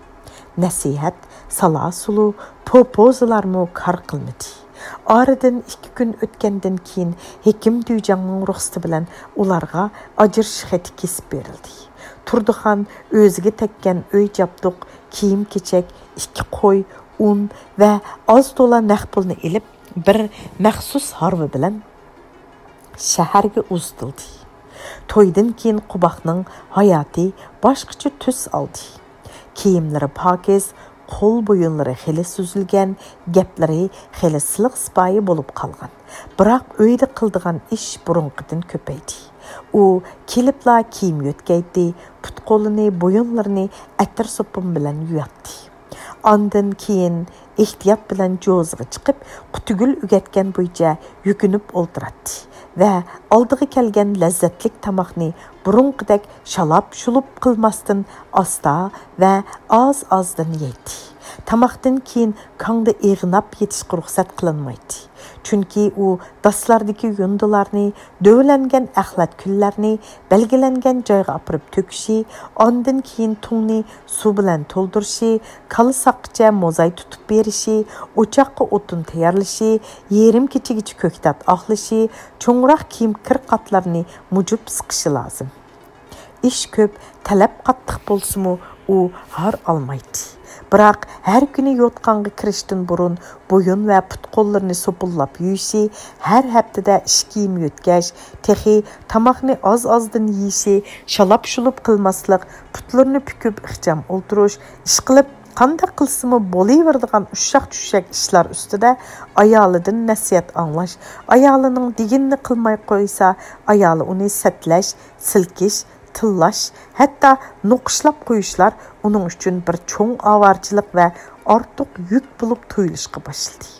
نەسىھەت، سالا-سۇلۇ، پوپوزىلارمۇ كار قىلمىدى. ئارىدىن ئىككى كۈن ئۆتكەندىن كېيىن ھېكىم دۈيجاڭنىڭ رۇخسىتى بىلەن ئۇلارغا ئاجرىشىش خېتى كېسىپ بېرىلدى. تۇردىخان ئۆزىگە تەگكەن ئۆي جابدۇق، كىيىم-كېچەك، ئىككى قوي، ئۇن ۋە ئاز تولا نەق پۇلنى ئېلىپ، بىر مەخسۇس ھارۋا بىلەن شەھەرگە ئۇزىتىلدى. تويدىن كېيىن قوباقنىڭ ھاياتى باشقىچە تۈس ئالدى. كىيىملىرى پاكىز، قول بويۇنلىرى خېلى سۈزۈلگەن، گەپلىرى خېلى سىلىق-سىپايى بولۇپ قالغان. بىراق ئۆيدە قىلىدىغان ئىش بۇرۇنقىدىن كۆپەيدى. ئۇ كېلىپلا كىيىم يۆتكەيتتى، پۇت-قولىنى، بويۇنلىرىنى ئەتىر سوپۇن بىلەن يۇياتتى. ئاندىن كېيىن ئېھتىيات بىلەن جوزىغا چىقىپ، قۇتىگۈل ئۆگەتكەن بويىچە يۈكۈنۈپ ئولتۇراتتى ۋە ئالدىغا كەلگەن لەززەتلىك تاماقنى بۇرۇنقىدەك شالاپ-شۇلۇپ قىلماستىن، ئاستا ۋە ئاز-ئازدىن يەيتتى. تاماقتىن كېيىن كاڭدا ئېغىناپ يېتىشقا رۇخسەت قىلىنمايتتى. چۈنكى ئۇ داسلاردىكى يۇندىلارنى، دۆۋىلەنگەن ئەخلەت كۈللەرنى بەلگىلەنگەن جايغا ئاپىرىپ تۆكۈشى، ئاندىن كېيىن تۇڭنى سۇ بىلەن تولدۇرۇشى، كالا ساققىچە موزاي تۇتۇپ بېرىشى، ئوچاققا ئوتۇن تەييارلىشى، يېرىم كېچىگىچە كۆكتات ئاقلىشى، چوڭراق كىيىم كىر قاتلارنى مۇجۇپ سىقىشى لازىم. ئىش كۆپ، تەلەپ قاتتىق بولسىمۇ، ئۇ ھار ئالمايتتى. بىراق ھەر كۈنى يوتقانغا كىرىشتىن بۇرۇن بويۇن ۋە پۇت-قوللىرىنى سوپۇنلاپ يۇيۇشى، ھەر ھەپتىدە ئىش كىيىم يۆتكەش، تېخى تاماقنى ئاز-ئازدىن يېيىشى، شالاپ-شۇلۇپ قىلماسلىق، پۇتلىرىنى پۈكۈپ ئىخچام ئولتۇرۇش، ئىشقىلىپ، قانداق قىلسىمۇ بولۇۋېرىدىغان ئۇششاق-چۈششەك ئىشلار ئۈستىدە ئايالىدىن نەسىھەت ئاڭلاش، ئايالىنىڭ دېگىنىنى قىلماي قويسا، ئايالى ئۇنى سەتلەش، سىلكىش، تىللاش، ھەتتا نوقۇشلاپ قويۇشلار ئۇنىڭ ئۈچۈن بىر چوڭ ئاۋارىچىلىق ۋە ئارتۇق يۈك بولۇپ تۇيۇلۇشقا باشلىدى.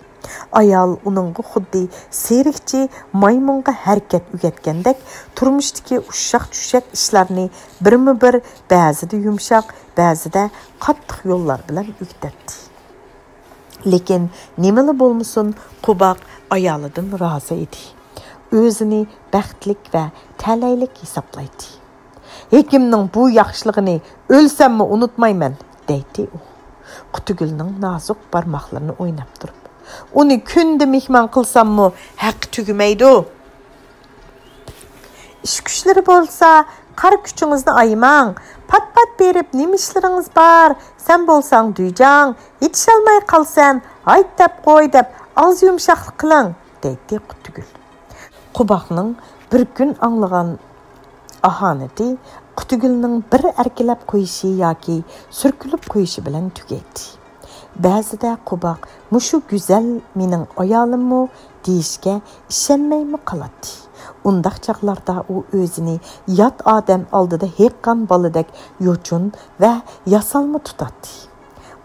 ئايال ئۇنىڭغا خۇددى سېرىقچى مايمۇنغا ھەرىكەت ئۆگەتكەندەك، تۇرمۇشتىكى ئۇششاق-چۈششەك ئىشلارنى بىرمۇبىر، بەزىدە يۇمشاق، بەزىدە قاتتىق يوللار بىلەن ئۆگىتەتتى. لېكىن نېمىلا بولمىسۇن، قوباق ئايالىدىن رازى ئىدى. ئۆزىنى بەختلىك ۋە تەلەيلىك ھېسابلايتتى. ھېكىمنىڭ بۇ ياخشىلىقىنى ئۆلسەممۇ ئۇنتۇمايمەن، دەيتتى ئۇ، قۇتىگۈلنىڭ نازۇك بارماقلىرىنى ئويناپ تۇرۇپ. ئۇنى كۈندە مېھمان قىلساممۇ ھەققى تۈگىمەيدۇ. ئىش كۈچلىرى بولسا، قارا كۈچىڭىزنى ئايىماڭ. پات-پات بېرىپ، نېمە ئىشلىرىڭىز بار؟ سەن بولساڭ دۈيجاڭ، يېتىشەلمەي قالسەن، ھايت دەپ قوي دەپ، ئاز يۇمشاقلىق قىلىڭ، دەيتتى قۇتىگۈل. قوباقنىڭ بىر كۈن ئاڭلىغان ئاھانىتى قۇتىگۈلنىڭ بىر ئەركىلەپ قويۇشى ياكى سۈركىلىپ قويۇشى بىلەن تۈگەيتتى. بەزىدە قوباق مۇشۇ گۈزەل مېنىڭ ئايالىممۇ دېيىشكە ئىشەنمەيمۇ قالاتتى. ئۇنداق چاغلاردا ئۇ ئۆزىنى يات ئادەم ئالدىدا ھېققان بالىدەك يوچۇن ۋە ياسالما تۇتاتتى.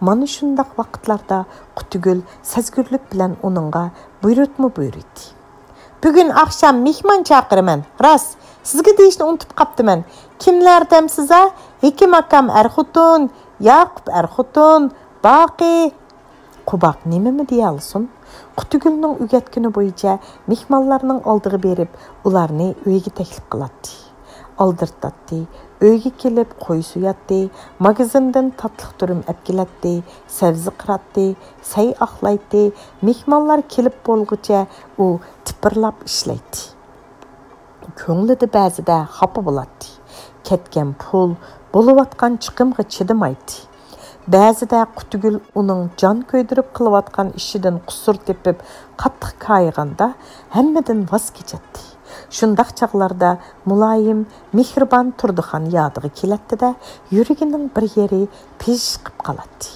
مانا شۇنداق ۋاقىتلاردا قۇتىگۈل سەزگۈرلۈك بىلەن ئۇنىڭغا بۇيرۇتما بۇيرۇيتتى. بۈگۈن ئاخشام مېھمان چاقىرىمەن. راست، سىزگە دېيىشنى ئۇنتۇپ قاپتىمەن. كىملەر دەمسىز-ھە؟ ھېكىم ئاكام ئەر-خوتۇن، ياقۇپ ئەر-خوتۇن، باقى. قوباق نېمىمۇ دېيەلىسۇن؟ قۇتىگۈلنىڭ ئۆگەتكىنى بويىچە مېھمانلارنىڭ ئالدىغا بېرىپ، ئۇلارنى ئۆيىگە تەكلىپ قىلاتتى. ئالدىرتاتتى، ئۆيگە كېلىپ قوي سوياتتى، ماگىزىندىن تاتلىق دۈرۈم ئەپكېلەتتى، سەۋزە قىراتتى، سەي ئاقلايتتى. مېھمانلار كېلىپ بولغۇچە ئۇ تىپىرلاپ ئىشلەيتتى. كۆڭلىدە بەزىدە خاپا بولاتتى. كەتكەن پۇل، بولۇۋاتقان چىقىمغا چىدىمايتتى. بەزىدە قۇتىگۈل ئۇنىڭ جان كۆيدۈرۈپ قىلىۋاتقان ئىشىدىن قۇسۇر تېپىپ، قاتتىق كايىغاندا ھەممىدىن ۋاز كېچەتتى. شۇنداق چاغلاردا مۇلايىم، مېھرىبان تۇردىخان يادىغا كېلەتتى-دە، يۈرىكىنىڭ بىر يېرى پىژ قىپ قالاتتى.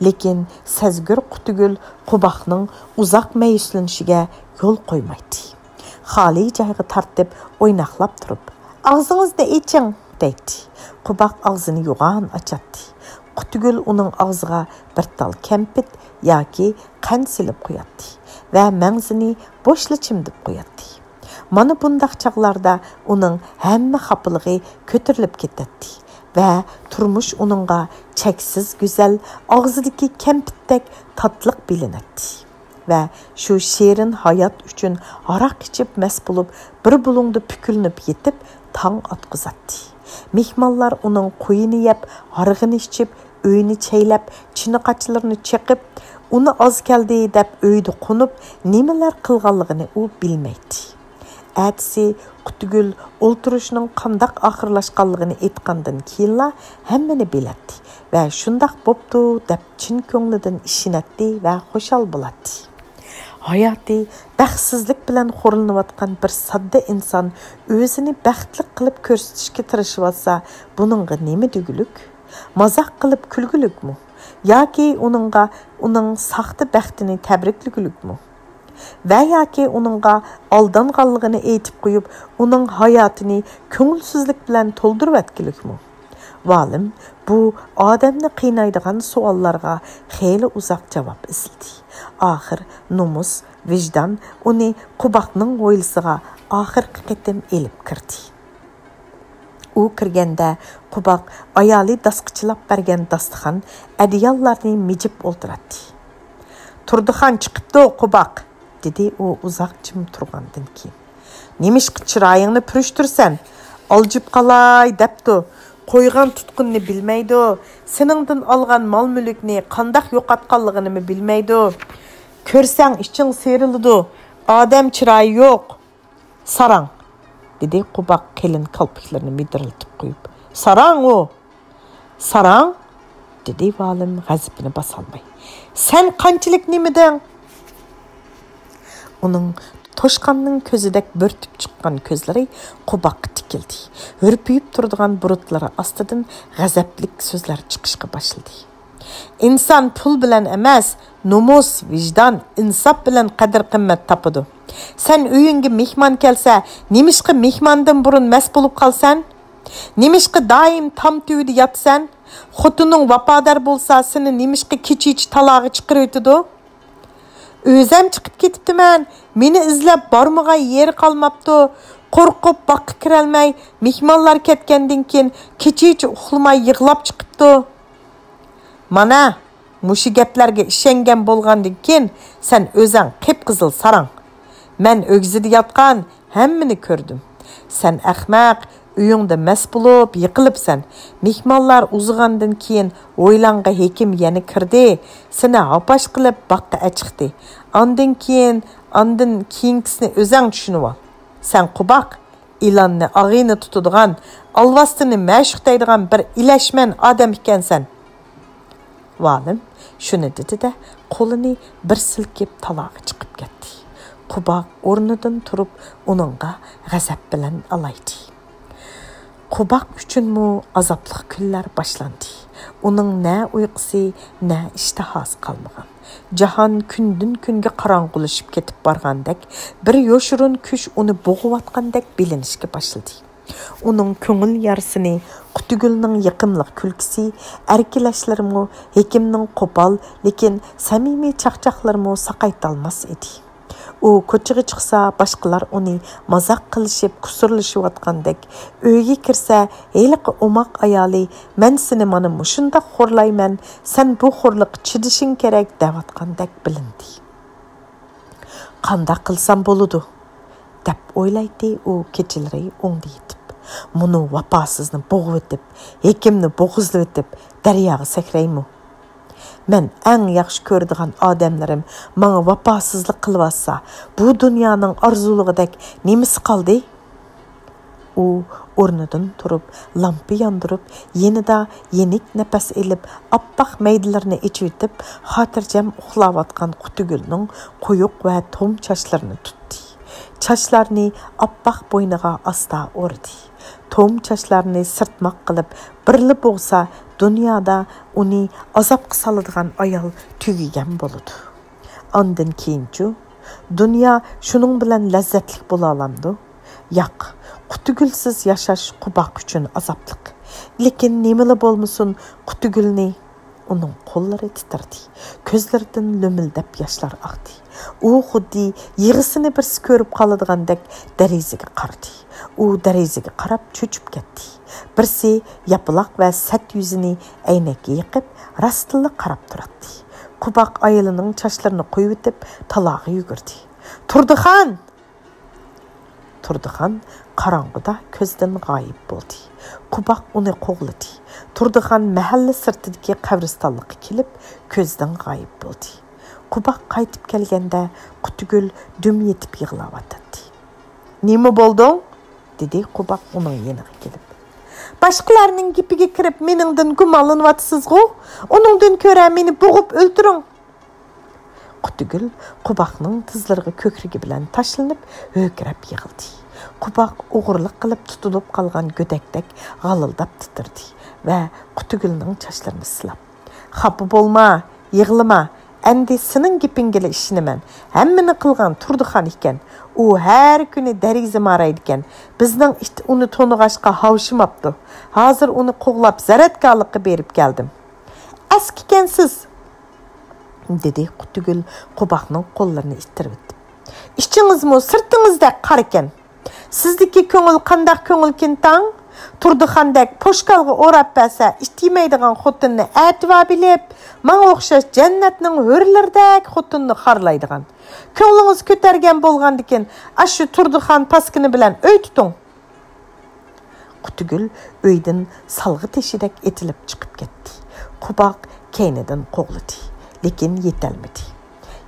لېكىن سەزگۈر قۇتىگۈل قوباقنىڭ ئۇزاق مەيۈسلىنىشىگە يول قويمايتتى. خالىي جايغا تارتىپ ئويناقلاپ تۇرۇپ، «ئاغزىڭىزنى ئېچىڭ!» دەيتتى. قوباق ئاغزىنى يوغان ئاچاتتى. قۇتىگۈل ئۇنىڭ ئاغزىغا بىر تال كەمپۈت ياكى قەنت سېلىپ قوياتتى ۋە مەڭزىنى بوشلا چىمدىپ قوياتتى. مانا بۇنداق چاغلاردا ئۇنىڭ ھەممە خاپىلىقى كۆتۈرۈلۈپ كېتەتتى ۋە تۇرمۇش ئۇنىڭغا چەكسىز گۈزەل، ئاغزىدىكى كەمپۈتتەك تاتلىق بىلىنەتتى. ۋە شۇ شېرىن ھايات ئۈچۈن ھاراق ئىچىپ مەست بولۇپ، بىر بۇلۇڭدا پۈكۈلۈنۈپ يېتىپ، تاڭ ئاتقۇزاتتى. مېھمانلار ئۇنىڭ قويىنى يەپ، ھارىقىنى ئىچىپ، ئۆيىنى چەيلەپ، چىنە-قاچىلىرىنى چېقىپ، ئۇنى ئاز كەلدى دەپ ئۆيدە قونۇپ، نېمىلەر قىلغانلىقىنى ئۇ بىلمەيتتى. ئەتىسى قۇتىگۈل ئولتۇرۇشنىڭ قانداق ئاخىرلاشقانلىقىنى ئېيتقاندىن كېيىنلا ھەممىنى بىلەتتى ۋە شۇنداق بوپتۇ دەپ چىن كۆڭلىدىن ئىشىنەتتى ۋە خۇشال بولاتتى. ھاياتى بەختسىزلىك بىلەن خورلىنىۋاتقان بىر ساددا ئىنسان ئۆزىنى بەختلىك قىلىپ كۆرسىتىشكە تىرىشىۋاتسا، بۇنىڭغا نېمە دېگۈلۈك؟ مازاق قىلىپ كۈلگۈلۈكمۇ؟ ياكى ئۇنىڭغا ئۇنىڭ ساختا بەختىنى تەبرىكلىگۈلۈكمۇ؟ ۋە ياكى ئۇنىڭغا ئالدانغانلىقىنى ئېيتىپ قويۇپ، ئۇنىڭ ھاياتىنى كۆڭۈلسىزلىك بىلەن تولدۇرۇۋەتكۈلۈكمۇ؟ ۋالىم بۇ ئادەمنى قىينايدىغان سوئاللارغا خېلى ئۇزاق جاۋاب ئىزلىدى. ئاخىر نومۇس، ۋىجدان ئۇنى قوباقنىڭ ھويلىسىغا ئاخىرقى قېتىم ئېلىپ كىردى. ئۇ كىرگەندە قوباق ئايالى داسقا چىلاپ بەرگەن داستىخان، ئەدىياللارنى مىجىپ ئولتۇراتتى. «تۇردىخان چىقىپتۇ، قوباق!» دېدى ئۇ ئۇزاق جىم تۇرغاندىن كېيىن. «نېمىشقا چىرايىڭنى پۈرۈشتۈرىسەن؟ ئالجىپ قالاي دەپتۇ. قويغان تۇتقىنىنى بىلمەيدۇ. سېنىڭدىن ئالغان مال-مۈلۈكنى قانداق يوقاتقانلىقىنىمۇ بىلمەيدۇ. كۆرسەڭ ئىچىڭ سىيرىلىدۇ. ئادەم چىرايى يوق.» «ساراڭ!» دېدى قوباق قېلىن كالپۇكلىرىنى مىدىرلىتىپ قويۇپ. «ساراڭ ئۇ!» «ساراڭ؟» دېدى ۋالىم غەزىپىنى باسالماي. «سەن قانچىلىك نېمىدىڭ؟» ئۇنىڭ توشقاننىڭ كۆزىدەك بۆرتۈپ چىققان كۆزلىرى قوباققا تىكىلدى. ھۈرپىيىپ تۇرىدىغان بۇرۇتلىرى ئاستىدىن غەزەپلىك سۆزلەر چىقىشقا باشلىدى. «ئىنسان پۇل بىلەن ئەمەس، نومۇس، ۋىجدان، ئىنساپ بىلەن قەدىر-قىممەت تاپىدۇ. سەن ئۆيۈڭگە مېھمان كەلسە، نېمىشقا مېھماندىن بۇرۇن مەست بولۇپ قالىسەن؟ نېمىشقا دائىم تام تۈۋىدە ياتىسەن؟ خوتۇنۇڭ ۋاپادار بولسا، سېنى نېمىشقا كېچىچە تالاغا چىقىرىۋېتىدۇ؟» «ئۆزەم چىقىپ كېتىپتىمەن. مېنى ئىزلەپ بارمىغان يېرى قالماپتۇ. قورقۇپ باغقا كىرەلمەي، مېھمانلار كەتكەندىن كېيىن كېچىچە ئۇخلىماي يىغلاپ چىقىپتۇ.» «مانا، مۇشۇ گەپلەرگە ئىشەنگەن بولغاندىن كېيىن سەن ئۆزەڭ قىپقىزىل ساراڭ. مەن ئۆگزىدە ياتقان ھەممىنى كۆردۈم. سەن ئەخمەق، ئۆيۈڭدە مەست بولۇپ يىقىلىپسەن. مېھمانلار ئۇزىغاندىن كېيىن ھويلاڭغا ھېكىم يەنە كىردى، سېنى ھاپاش قىلىپ باغقا ئەچىقتى. ئاندىن كېيىن، ئاندىن كېيىنكىسىنى ئۆزەڭ چۈشىنىۋال. سەن قوباق، ئىلاننى ئاغىنە تۇتىدىغان، ئالۋاستىنى مەشۇق دەيدىغان بىر ئىلەشمەن ئادەم ئىكەنسەن.» ۋالىم شۇنى دېدى-دە، قولىنى بىر سىلكىپ تالاغا چىقىپ كەتتى. قوباق ئورنىدىن تۇرۇپ ئۇنىڭغا غەزەپ بىلەن ئالايتتى. قوباق ئۈچۈنمۇ ئازابلىق كۈنلەر باشلاندى. ئۇنىڭ نە ئۇيقۇسى، نە ئىشتىھاسى قالمىغان. جاھان كۈندىن-كۈنگە قاراڭغۇلىشىپ كېتىپ بارغاندەك، بىر يوشۇرۇن كۈچ ئۇنى بوغۇۋاتقاندەك بىلىنىشكە باشلىدى. ئۇنىڭ كۆڭۈل يارىسىنى قۇتىگۈلنىڭ يېقىملىق كۈلكىسى، ئەركىلەشلىرىمۇ، ھېكىمنىڭ قوپال، لېكىن سەمىمىي چاقچاقلىرىمۇ ساقايتالماس ئىدى. ئۇ كوچىغا چىقسا، باشقىلار ئۇنى مازاق قىلىشىپ، كۇسۇرلىشىۋاتقاندەك، ئۆيگە كىرسە، ھېلىقى ئوماق ئايالى، «مەن سېنى مانا مۇشۇنداق خورلايمەن، سەن بۇ خورلۇققا چىدىشىڭ كېرەك» دەۋاتقاندەك بىلىندى. «قانداق قىلسام بولىدۇ؟» دەپ ئويلايتتى ئۇ كېچىلىرى ئوڭدا يېتىپ. «مۇنۇ ۋاپاسىزنى بوغۇۋېتىپ، ھېكىمنى بوغۇزلىۋېتىپ، دەرياغا سەكرەيمۇ؟ مەن ئەڭ ياخشى كۆرىدىغان ئادەملىرىم ماڭا ۋاپاسىزلىق قىلىۋاتسا، بۇ دۇنيانىڭ ئارزۇلۇقىدەك نېمىسى قالدى؟» ئۇ ئورنىدىن تۇرۇپ، لامپا ياندۇرۇپ، يېنىدا يېنىك نەپەس ئېلىپ، ئاپئاق مەيدىلىرىنى ئېچىۋېتىپ، خاتىرجەم ئۇخلاۋاتقان قۇتىگۈلنىڭ قويۇق ۋە توم چاچلىرىنى تۇتتى. چاچلارنى ئاپئاق بوينىغا ئاستا ئورىدى. توم چاچلارنى سىرتماق قىلىپ، بىرلا بولسا دۇنيادا ئۇنى ئازابقا سالىدىغان ئايال تۈگىگەن بولىدۇ. ئاندىن كېيىنچۇ؟ دۇنيا شۇنىڭ بىلەن لەززەتلىك بولالامدۇ؟ ياق، قۇتىگۈلسىز ياشاش قۇباق ئۈچۈن ئازابلىق. لېكىن نېمىلا بولمىسۇن، قۇتىگۈلنى، ئۇنىڭ قوللىرى تىترىدى. كۆزلىرىدىن لۆمۈلدەپ ياشلار ئاقتى. ئۇ خۇددى يىغىسىنى بىرسى كۆرۈپ قالىدىغاندەك دېرىزىگە قارىدى. ئۇ دېرىزىگە قاراپ چۆچۈپ كەتتى. بىرسى ياپىلاق ۋە سەت يۈزىنى ئەينەككە يېقىپ، راستتىنلا قاراپ تۇراتتى. قۇباق ئايالىنىڭ چاچلىرىنى قويۇۋېتىپ، تالاغا يۈگۈردى. «تۇردىخان!» تۇردىخان قاراڭغۇدا كۆزدىن غايىب بولدى. قۇباق ئۇنى قوغلىدى. تۇردىخان مەھەللە سىرتىدىكى قەبرىستانلىققا كېلىپ، كۆزدىن غايىب بولدى. قۇباق قايتىپ كەلگەندە، قۇتىگۈل دۈم يېتىپ يىغلاۋاتاتتى. «نېمە بولدۇڭ؟» دېدى قۇباق ئۇنىڭ يېنىغا كېلىپ. «باشقىلارنىڭ گېپىگە كىرىپ، مېنىڭدىن گۇمانلىنىۋاتىسىزغۇ؟ ئۇنىڭدىن كۆرە مېنى بوغۇپ ئۆلتۈرۈڭ!» قۇتىگۈل قۇباقنىڭ تىزلىرىغا كۆكرىكى بىلەن تاشلىنىپ، ھۆركىرەپ يىغلىدى. قۇباق ئوغرىلىق قىلىپ تۇتۇلۇپ قالغان گۆدەكتەك غالىلداپ تىترىدى ۋە قۇتىگۈلنىڭ چاچلىرىنى سىلاپ، «خاپا بولما، يىغلىما. ئەمدى سېنىڭ گېپىڭگىلا ئىشىنىمەن. ھەممىنى قىلغان تۇردىخان ئىكەن. ئۇ ھەر كۈنى دېرىزە مارايدىكەن. بىزنىڭ ئىت ئۇنى تونۇغاچقا ھاۋشىماپتۇ. ھازىر ئۇنى قوغلاپ زەرەتكارلىققا بېرىپ كەلدىم.» «ئەسكىكەنسىز!» دېدى قۇتىگۈل قۇباقنىڭ قوللىرىنى ئىتتىرىۋېتىپ. «ئىچىڭىزمۇ سىرتىڭىزدەك قارىكەن. سىزدىكى كۆڭۈل قانداق كۆڭۈلكىن تاڭ؟ تۇردىخاندەك پوشكالغا ئوراپ بەرسە، ئىت يېمەيدىغان خوتۇننى ئەتىۋار بىلىپ، ماڭا ئوخشاش جەننەتنىڭ ھۆرلىرىدەك خوتۇننى خارلايدىغان. كۆڭلىڭىز كۆتەرگەن بولغاندىكىن، ئاشۇ تۇردىخان پاسكىنى بىلەن ئۆي تۇتۇڭ.» قۇتىگۈل ئۆيدىن سالغا تېشىدەك ئېتىلىپ چىقىپ كەتتى. قۇباق كەينىدىن قوغلىدى، لېكىن يېتەلمىدى.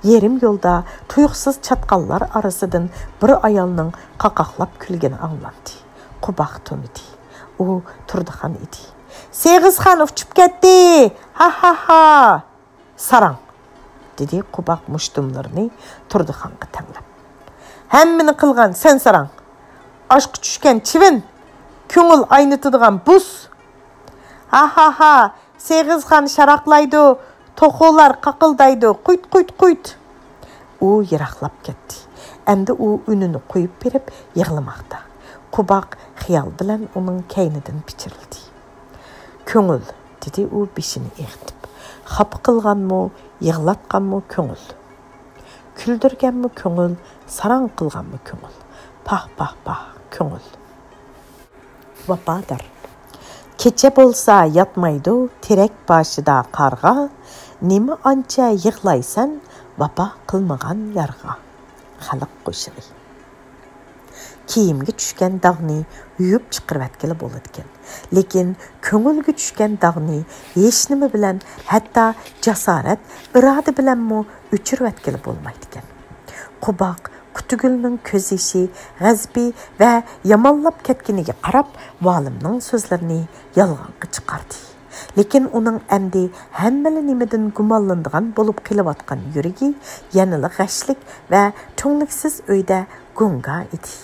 يېرىم يولدا تۇيۇقسىز چاتقاللار ئارىسىدىن بىر ئايالنىڭ قاقاقلاپ كۈلگىنى ئاڭلاندى. قۇباق تونۇدى. ئۇ تۇردىخان ئىدى. «سېغىزخان ئۇچۇپ كەتتى! ھا ھا ھا!» «ساراڭ!» دېدى قۇباق مۇشتۇملىرىنى تۇردىخانغا تەڭلەپ. «ھەممىنى قىلغان سەن ساراڭ! ئاشقا چۈشكەن چىۋىن! كۆڭۈل ئاينىتىدىغان بۇس!» «ھا ھا ھا! سېغىزخان شاراقلايدۇ، توخۇلار قاقىلدايدۇ، قۇيت، قۇيت، قۇيت!» ئۇ يىراقلاپ كەتتى. ئەمدى ئۇ ئۈنىنى قويۇپ بېرىپ يىغلىماقتا. قۇباق خىيال بىلەن ئۇنىڭ كەينىدىن پىچىرلىدى. «كۆڭۈل!» دېدى ئۇ بېشىنى ئېغىتىپ. «خاپا قىلغانمۇ، يىغلاتقانمۇ كۆڭۈل؟ كۈلدۈرگەنمۇ كۆڭۈل، ساراڭ قىلغانمۇ كۆڭۈل؟ پاھ، پاھ، پاھ، كۆڭۈل!» ۋاپادار. كېچە بولسا ياتمايدۇ تېرەك باشىدا قارغا، نېمە ئانچە يىغلايسەن ۋاپا قىلمىغان يارغا. خەلق قوشىقى. كىيىمگە چۈشكەن داغنى يۇيۇپ چىقىرىۋەتكىلى بولىدىكەن. لېكىن كۆڭۈلگە چۈشكەن داغنى ھېچنېمە بىلەن، ھەتتا جاسارەت، ئىرادە بىلەنمۇ ئۆچۈرۈۋەتكىلى بولمايدىكەن. قۇباق قۇتىگۈلنىڭ كۆز يېشى، غەزىپى ۋە يامانلاپ كەتكىنىگە قاراپ، مۇئەللىمنىڭ سۆزلىرىنى يالغانغا چىقاردى. لېكىن ئۇنىڭ ئەمدى ھەممىلا نېمىدىن گۇمانلىنىدىغان بولۇپ قېلىۋاتقان يۈرىكى يەنىلا غەشلىك ۋە چۆڭلۈكسىز ئۆيدە گۇڭگا ئىدى.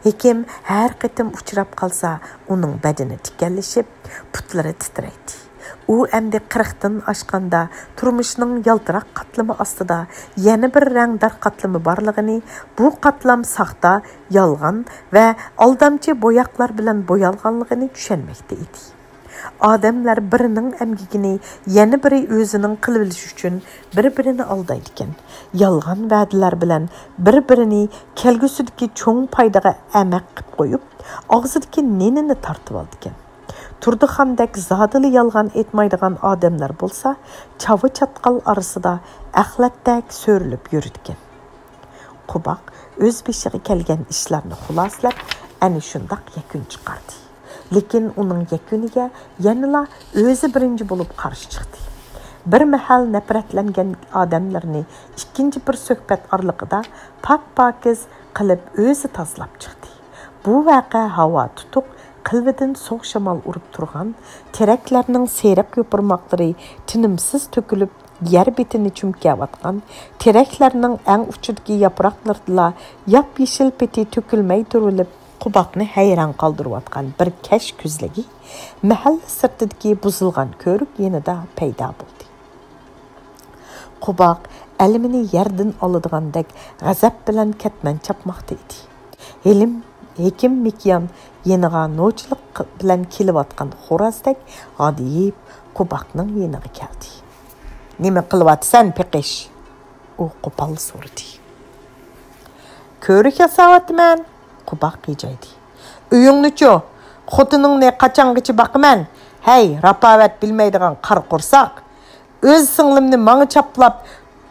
ھېكىم ھەر قېتىم ئۇچراپ قالسا، ئۇنىڭ بەدىنى تىكەنلىشىپ، پۇتلىرى تىترەيتتى. ئۇ ئەمدى قىرىقتىن ئاشقاندا، تۇرمۇشنىڭ يالتىراق قاتلىمى ئاستىدا يەنە بىر رەڭدار قاتلىمى بارلىقىنى، بۇ قاتلام ساختا، يالغان ۋە ئالدامچى بوياقلار بىلەن بويالغانلىقىنى چۈشەنمەكتە ئىدى. ئادەملەر بىرىنىڭ ئەمگىكىنى يەنە بىرى ئۆزىنىڭ قىلىۋېلىشى ئۈچۈن بىر-بىرىنى ئالدايدىكەن. يالغان ۋەدىلەر بىلەن بىر-بىرىنى كەلگۈسىدىكى چوڭ پايدىغا ئەمەك قىپ قويۇپ، ئاغزىدىكى نېنىنى تارتىۋالىدىكەن. تۇردىخاندەك زادىلا يالغان ئېيتمايدىغان ئادەملەر بولسا، چاۋا-چاتقال ئارىسىدا ئەخلەتتەك سۆرىلىپ يۈرىدىكەن. قوباق ئۆز بېشىغا كەلگەن ئىشلارنى خۇلاسىلەپ، ئەنە شۇنداق يەكۈن چىقاردى. لېكىن ئۇنىڭ يەكۈنىگە يەنىلا ئۆزى بىرىنچى بولۇپ قارشى چىقتى. بىر مەھەل نەپرەتلەنگەن ئادەملىرىنى ئىككىنچى بىر سۆھبەت ئارىلىقىدا پاك-پاكىز قىلىپ ئۆزى تازىلاپ چىقتى. بۇ ۋەقە ھاۋا تۇتۇق، قىلۋىدىن سوغۇق شامال ئۇرۇپ تۇرغان، تېرەكلەرنىڭ سېرىق يوپۇرماقلىرى تىنىمسىز تۆكۈلۈپ، يەر بېتىنى چۈمكەۋاتقان، تېرەكلەرنىڭ ئەڭ ئۇچىدىكى ياپراقلىرىدىلا ياپيېشىل پېتى تۆكۈلمەي تۇرۇۋېلىپ، قوباقنى ھەيران قالدۇرۇۋاتقان بىر كەچ كۈزلۈكى مەھەللە سىرتىدىكى بۇزۇلغان كۆۋرۈك يېنىدا پەيدا بولدى. قوباق ئەلىمىنى يەردىن ئالىدىغاندەك غەزەپ بىلەن كەتمەن چاپماقتا ئىدى. ھېلىم، ھېكىم مىكيان يېنىغا نوچىلىق بىلەن كېلىۋاتقان خورازدەك غادىيىپ قوباقنىڭ يېنىغا كەلدى. «نېمە قىلىۋاتىسەن، پېقىش؟» ئۇ قوپال سورىدى. «كۆۋرۈك ياساۋاتىمەن.» قوباق غىجايدى. «ئۆيۈڭنىچۇ؟ خوتۇنۇڭنى قاچانغىچە باقىمەن؟ ھەي، راپاۋەت بىلمەيدىغان قارا قورساق! ئۆز سىڭلىمنى ماڭا چاپلاپ،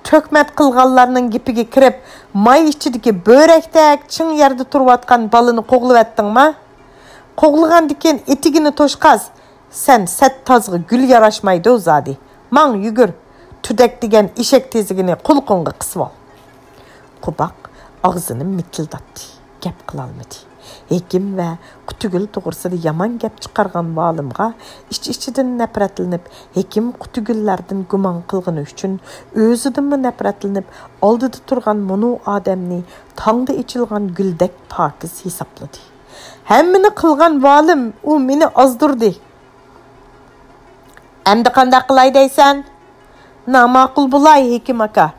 تۆھمەت قىلغانلارنىڭ گېپىگە كىرىپ، ماي ئىچىدىكى بۆرەكتەك چىڭ يەردە تۇرۇۋاتقان بالىنى قوغلىۋەتتىڭما؟ قوغلىغاندىكىن ئېتىكىنى توشقاز، سەن سەت تازغا گۈل ياراشمايدۇ زادى. ماڭ، يۈگۈر، تۈدەك دېگەن ئېشەك تېزىكىنى قۇلىقىڭغا قىسىۋال.» قوباق ئاغزىنى مىتىلداتتى، گەپ قىلالمىدى. ھېكىم ۋە قۇتىگۈل توغرىسىدا يامان گەپ چىقارغان ۋالىمغا ئىچ-ئىچىدىن نەپرەتلىنىپ، ھېكىم قۇتىگۈللەردىن گۇمان قىلغىنى ئۈچۈن ئۆزىدىنمۇ نەپرەتلىنىپ، ئالدىدا تۇرغان مۇنۇ ئادەمنى تاڭدا ئېچىلغان گۈلدەك پاكىز ھېسابلىدى. «ھەممىنى قىلغان ۋالىم، ئۇ مېنى ئازدۇردى.» «ئەمدى قانداق قىلاي دەيسەن؟» «ناماقۇل بولاي، ھېكىم ئاكا.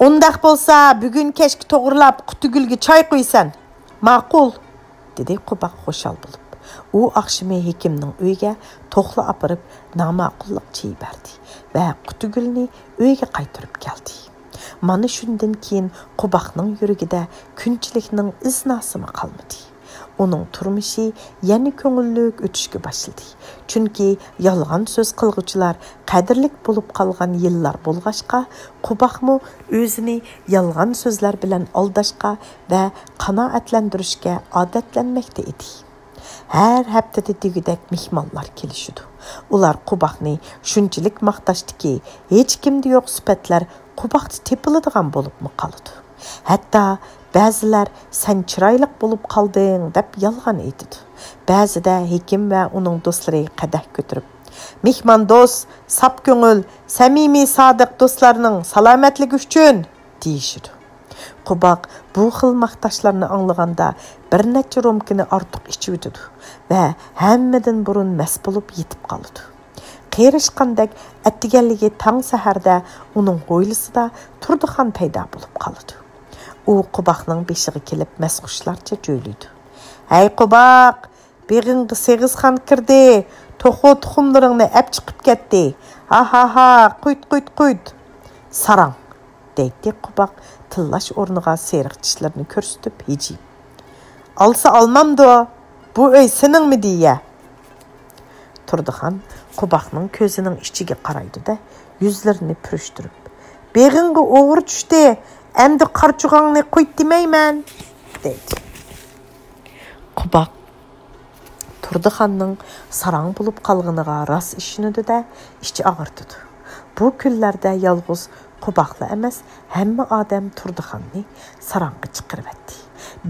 ئۇنداق بولسا، بۈگۈن كەچكە توغرىلاپ قۇتىگۈلگە چاي قۇيىسەن.» «ماقۇل،» دېدى قوباق خۇشال بولۇپ. ئۇ ئاخشىمى ھېكىمنىڭ ئۆيىگە توخلا ئاپىرىپ، ناماقۇللۇق چېيى بەردى ۋە قۇتىگۈلنى ئۆيگە قايتۇرۇپ كەلدى. مانا شۇندىن كېيىن قوباقنىڭ يۈرىكىدە كۈنچىلىكنىڭ ئىزناسىمۇ قالمىدى. ئۇنىڭ تۇرمۇشى يەنە كۆڭۈللۈك ئۆتۈشكە باشلىدى. چۈنكى يالغان سۆز قىلغۇچىلار قەدىرلىك بولۇپ قالغان يىللار بولغاچقا، قوباقمۇ ئۆزىنى يالغان سۆزلەر بىلەن ئالداشقا ۋە قانائەتلەندۈرۈشكە ئادەتلەنمەكتە ئىدى. ھەر ھەپتىدە دېگۈدەك مېھمانلار كېلىشىدۇ. ئۇلار قوباقنى شۇنچىلىك ماختاشتىكى، ھېچكىمدە يوق سۈپەتلەر قوباقتا تېپىلىدىغان بولۇپمۇ قالىدۇ. ھەتتا بەزىلەر «سەن چىرايلىق بولۇپ قالدىڭ» دەپ يالغان ئېيتىدۇ. بەزىدە ھېكىم ۋە ئۇنىڭ دوستلىرى قەدەھ كۆتۈرۈپ، «مېھمان دوست، ساپ كۆڭۈل، سەمىمىي، سادىق دوستلارنىڭ سالامەتلىكى ئۈچۈن!» دېيىشىدۇ. قوباق بۇ خىل ماختاشلارنى ئاڭلىغاندا، بىر نەچچە رومكىنى ئارتۇق ئىچىۋېتىدۇ ۋە ھەممىدىن بۇرۇن مەست بولۇپ يېتىپ قالىدۇ. قېرىشقاندەك ئەتىگەنلىكى تاڭ سەھەردە ئۇنىڭ ھويلىسىدا تۇردىخان پەيدا بولۇپ قالىدۇ. ئۇ قوباقنىڭ بېشىغا كېلىپ مەستخۇشلارچە جۆيلۈيدۇ. «ھەي قوباق، بېغىڭغا سېغىزخان كىردى، توخۇ تۇخۇملىرىڭنى ئەپ چىقىپ كەتتى. ھا ھا ھا، قۇيت قۇيت قۇيت. ساراڭ!» دەيتتى قوباق تىللاش ئورنىغا سېرىق چىشلىرىنى كۆرسىتىپ ھىجىيىپ. «ئالسا ئالمامدۇ؟ بۇ ئۆي سېنىڭمىدى يە؟» تۇردىخان قوباقنىڭ كۆزىنىڭ ئىچىگە قارايدۇ-دە، يۈزلىرىنى پۈرۈشتۈرۈپ، «بېغىڭغا ئوغرى چۈشتى، ئەمدى قارچۇغاڭنى قۇيت دېمەيمەن!» دەيدۇ. قوباق تۇردىخاننىڭ ساراڭ بولۇپ قالغىنىغا راست ئىشىنىدۇ-دە، ئىچى ئاغرىتىدۇ. بۇ كۈنلەردە يالغۇز قوباقلا ئەمەس، ھەممە ئادەم تۇردىخاننى ساراڭغا چىقىرىۋەتتى.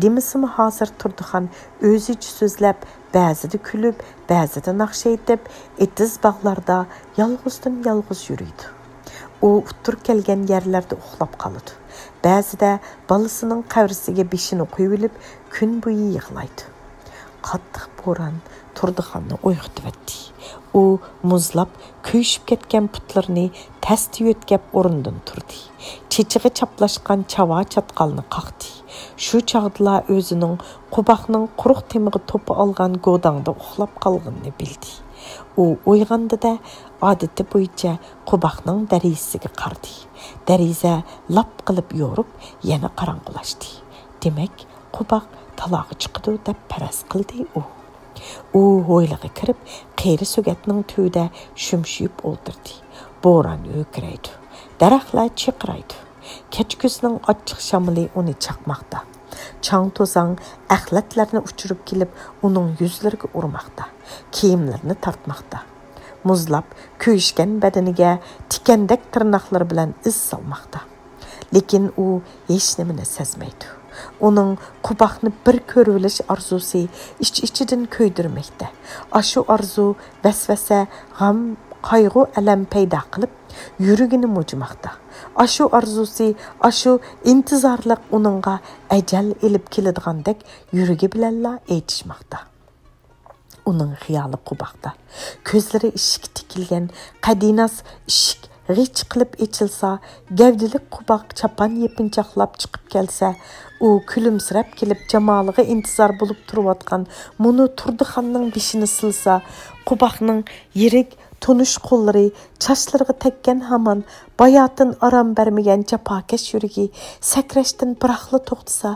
دېمىسىمۇ ھازىر تۇردىخان ئۆزىچە سۆزلەپ، بەزىدە كۈلۈپ، بەزىدە ناخشا ئېيتىپ، ئېتىز باغلاردا يالغۇزدىن يالغۇز يۈرىدۇ. ئۇ ئۇتتۇرا كەلگەن يەرلەردە ئۇخلاپ قالىدۇ. بەزىدە بالىسىنىڭ قەبرىسىگە بېشىنى قويۇۋېلىپ، كۈن بويى يىغلايدۇ. قاتتىق بوران تۇردىخاننى ئويغىتىۋەتتى. ئۇ مۇزلاپ، كۆيۈشۈپ كەتكەن پۇتلىرىنى تەستە يۆتكەپ ئورنىدىن تۇردى. چېچىغا چاپلاشقان چاۋا چاتقالنى قاقتى. شۇ چاغدىلا ئۆزىنىڭ قوباقنىڭ قۇرۇق تېمىغا توپا ئالغان گوداڭدا ئۇخلاپ قالغىنىنى بىلدى. ئۇ ئويغاندى-دە، ئادىتى بويىچە قوباقنىڭ دېرىزىسىگە قارىدى. دېرىزە لاپ قىلىپ يورۇپ، يەنە قاراڭغۇلاشتى. دېمەك، قوباق تالاغا چىقىدۇ دەپ پەرەز قىلدى ئۇ. ئۇ ھويلىغا كىرىپ، قېرى سۆگەتنىڭ تۈۋىدە شۈمشىيىپ ئولتۇردى. بوران ھۆركىرەيدۇ، دەرەخلەر چىرقىرايدۇ. كەچكۈزنىڭ ئاچچىق شامىلى ئۇنى چاقماقتا. چاڭ-توزاڭ ئەخلەتلەرنى ئۇچۇرۇپ كېلىپ، ئۇنىڭ يۈزلىرىگە ئۇرماقتا، كىيىملىرىنى تارتماقتا. مۇزلاپ، كۆيۈشكەن بەدىنىگە تىكەندەك تىرناقلىرى بىلەن ئىز سالماقتا. لېكىن ئۇ ھېچنېمىنى سەزمەيدۇ. ئۇنىڭ قوباقنى بىر كۆرۈۋېلىش ئارزۇسى ئىچ-ئىچىدىن كۆيدۈرمەكتە. ئاشۇ ئارزۇ ۋەسۋەسە، غەم، قايغۇ-ئەلەم پەيدا قىلىپ، يۈرىكىنى مۇجۇماقتا. ئاشۇ ئارزۇسى، ئاشۇ ئىنتىزارلىق ئۇنىڭغا ئەجەل ئېلىپ كېلىدىغاندەك يۈرىكى بىلەنلا ئېيتىشماقتا. ئۇنىڭ خىيالى قوباقتا. كۆزلىرى ئىشىككە تىكىلگەن قەدىناس ئىشىك غىچ قىلىپ ئېچىلسا، گەۋدىلىك قوباق چاپان يېپىنچاقلاپ چىقىپ كەلسە، ئۇ كۈلۈمسىرەپ كېلىپ جامالىغا ئىنتىزار بولۇپ تۇرۇۋاتقان مۇنۇ تۇردىخاننىڭ بېشىنى سىلىسا، قوباقنىڭ يىرىك تونۇش قوللىرى چاچلىرىغا تەگكەن ھامان باياتىن ئارام بەرمىگەن جاپاكەش يۈرىكى سەكرەشتىن بىراقلا توختىسا